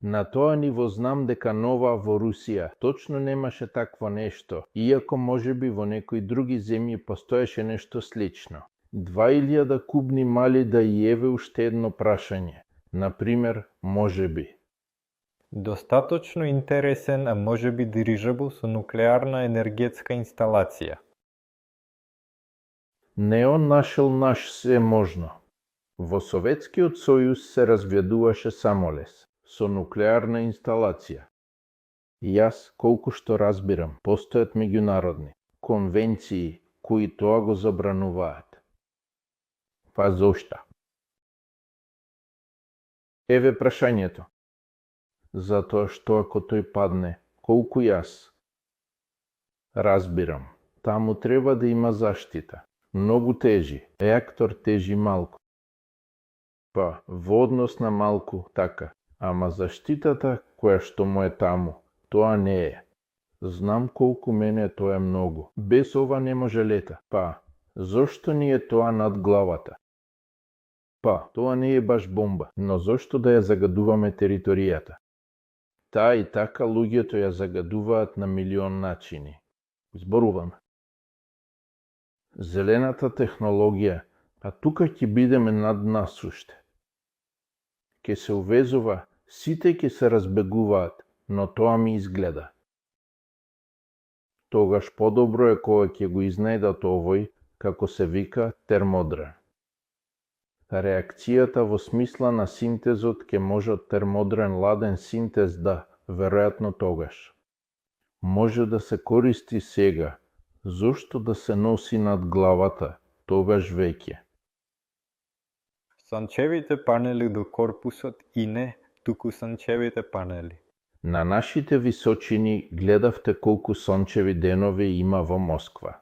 На тоа ниво знам дека нова во Русија точно немаше такво нешто, иако можеби во некои други земји постоеше нешто слично. 2000 кубни мали да и еве уште едно прашање. Например, можеби. Достаточно интересен, а можеби дирижабл со нуклеарна енергетска инсталација. Не он нашел наш се можно. Во Советскиот сојуз се разведуваше самолес со нуклеарна инсталација. Јас, колку што разбирам, постојат меѓународни конвенции кои тоа го забрануваат. Па зошта? Еве прашањето. Затоа што ако тој падне, колку јас разбирам, таму треба да има заштита. Многу тежи, реактор тежи малку. Па, во однос на малку, така, ама заштитата која што му е таму, тоа не е. Знам колку мене тоа е многу. Без ова не може лета. Па, зошто ни е тоа над главата? Па, тоа не е баш бомба, но зошто да ја загадуваме територијата? Таа и така луѓето ја загадуваат на милион начини. Зборувам. Зелената технологија, а тука ќе бидеме над нас уште. Ке се увезува, сите ќе се разбегуваат, но тоа ми изгледа. Тогаш подобро е кога ќе го изнајдат овој, како се вика, термодрен. Реакцијата во смисла на синтезот ќе може од термодрен ладен синтез да, веројатно тогаш. Може да се користи сега, зошто да се носи над главата, тогаш веќе. Сончевите панели до корпусот и не, туку сончевите панели. На нашите височини гледавте колку сончеви денови има во Москва.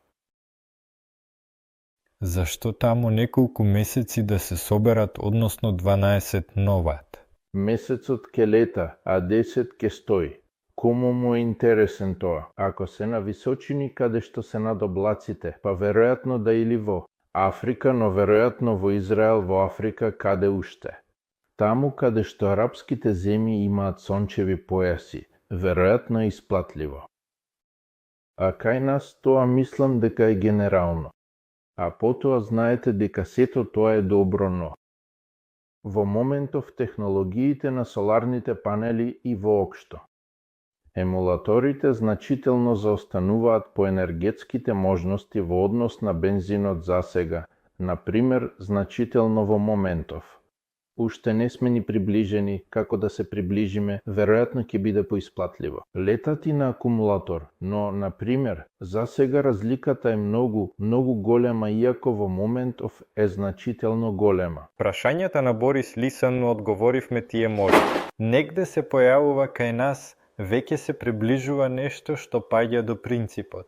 Зашто таму неколку месеци да се соберат, односно 12 новат? Месецот ке лета, а 10 ке стои. Кому му е интересен тоа? Ако се на височини каде што се над облаците, па веројатно да или во Африка, но веројатно во Израел, во Африка, каде уште. Таму каде што арапските земји имаат сончеви појаси, веројатно е исплатливо. А кај нас тоа мислам дека е генерално. А потоа знаете дека сето тоа е добро, но во моментов технологиите на соларните панели и воопшто. Емулаторите значително заостануваат по енергетските можности во однос на бензинот засега, например, значително во моментов. Уште не сме ни приближени, како да се приближиме, веројатно ќе биде поисплатливо. Летати на акумулатор, но, на пример, за сега разликата е многу голема, иако во моментов е значително голема. Прашањата на Борис лисано одговоривме тие може. Негде се појавува кај нас, веќе се приближува нешто што паѓа до принципот.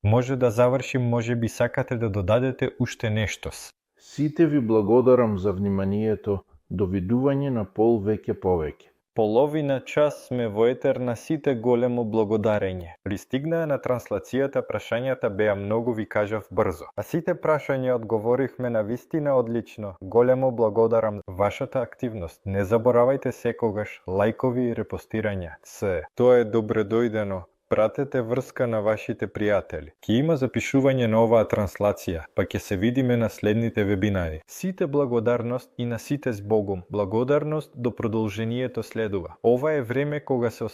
Може да завршим, може би сакате да додадете уште нештос. Сите ви благодарам за вниманието, довидување на пол веќе повеќе. Половина час сме во етер на сите големо благодарење. Пристигнаа на транслацијата прашањата беа многу, ви кажав, брзо. А сите прашања одговоривме на вистина одлично. Големо благодарам за вашата активност. Не заборавајте секогаш лајкови и репостирања. Тоа е добредојдено. Пратете врска на вашите пријатели. Ќе има запишување на оваа транслација, па ќе се видиме на следните вебинари. Сите благодарност и на сите збогум. Благодарност до продолжението следува. Ова е време кога се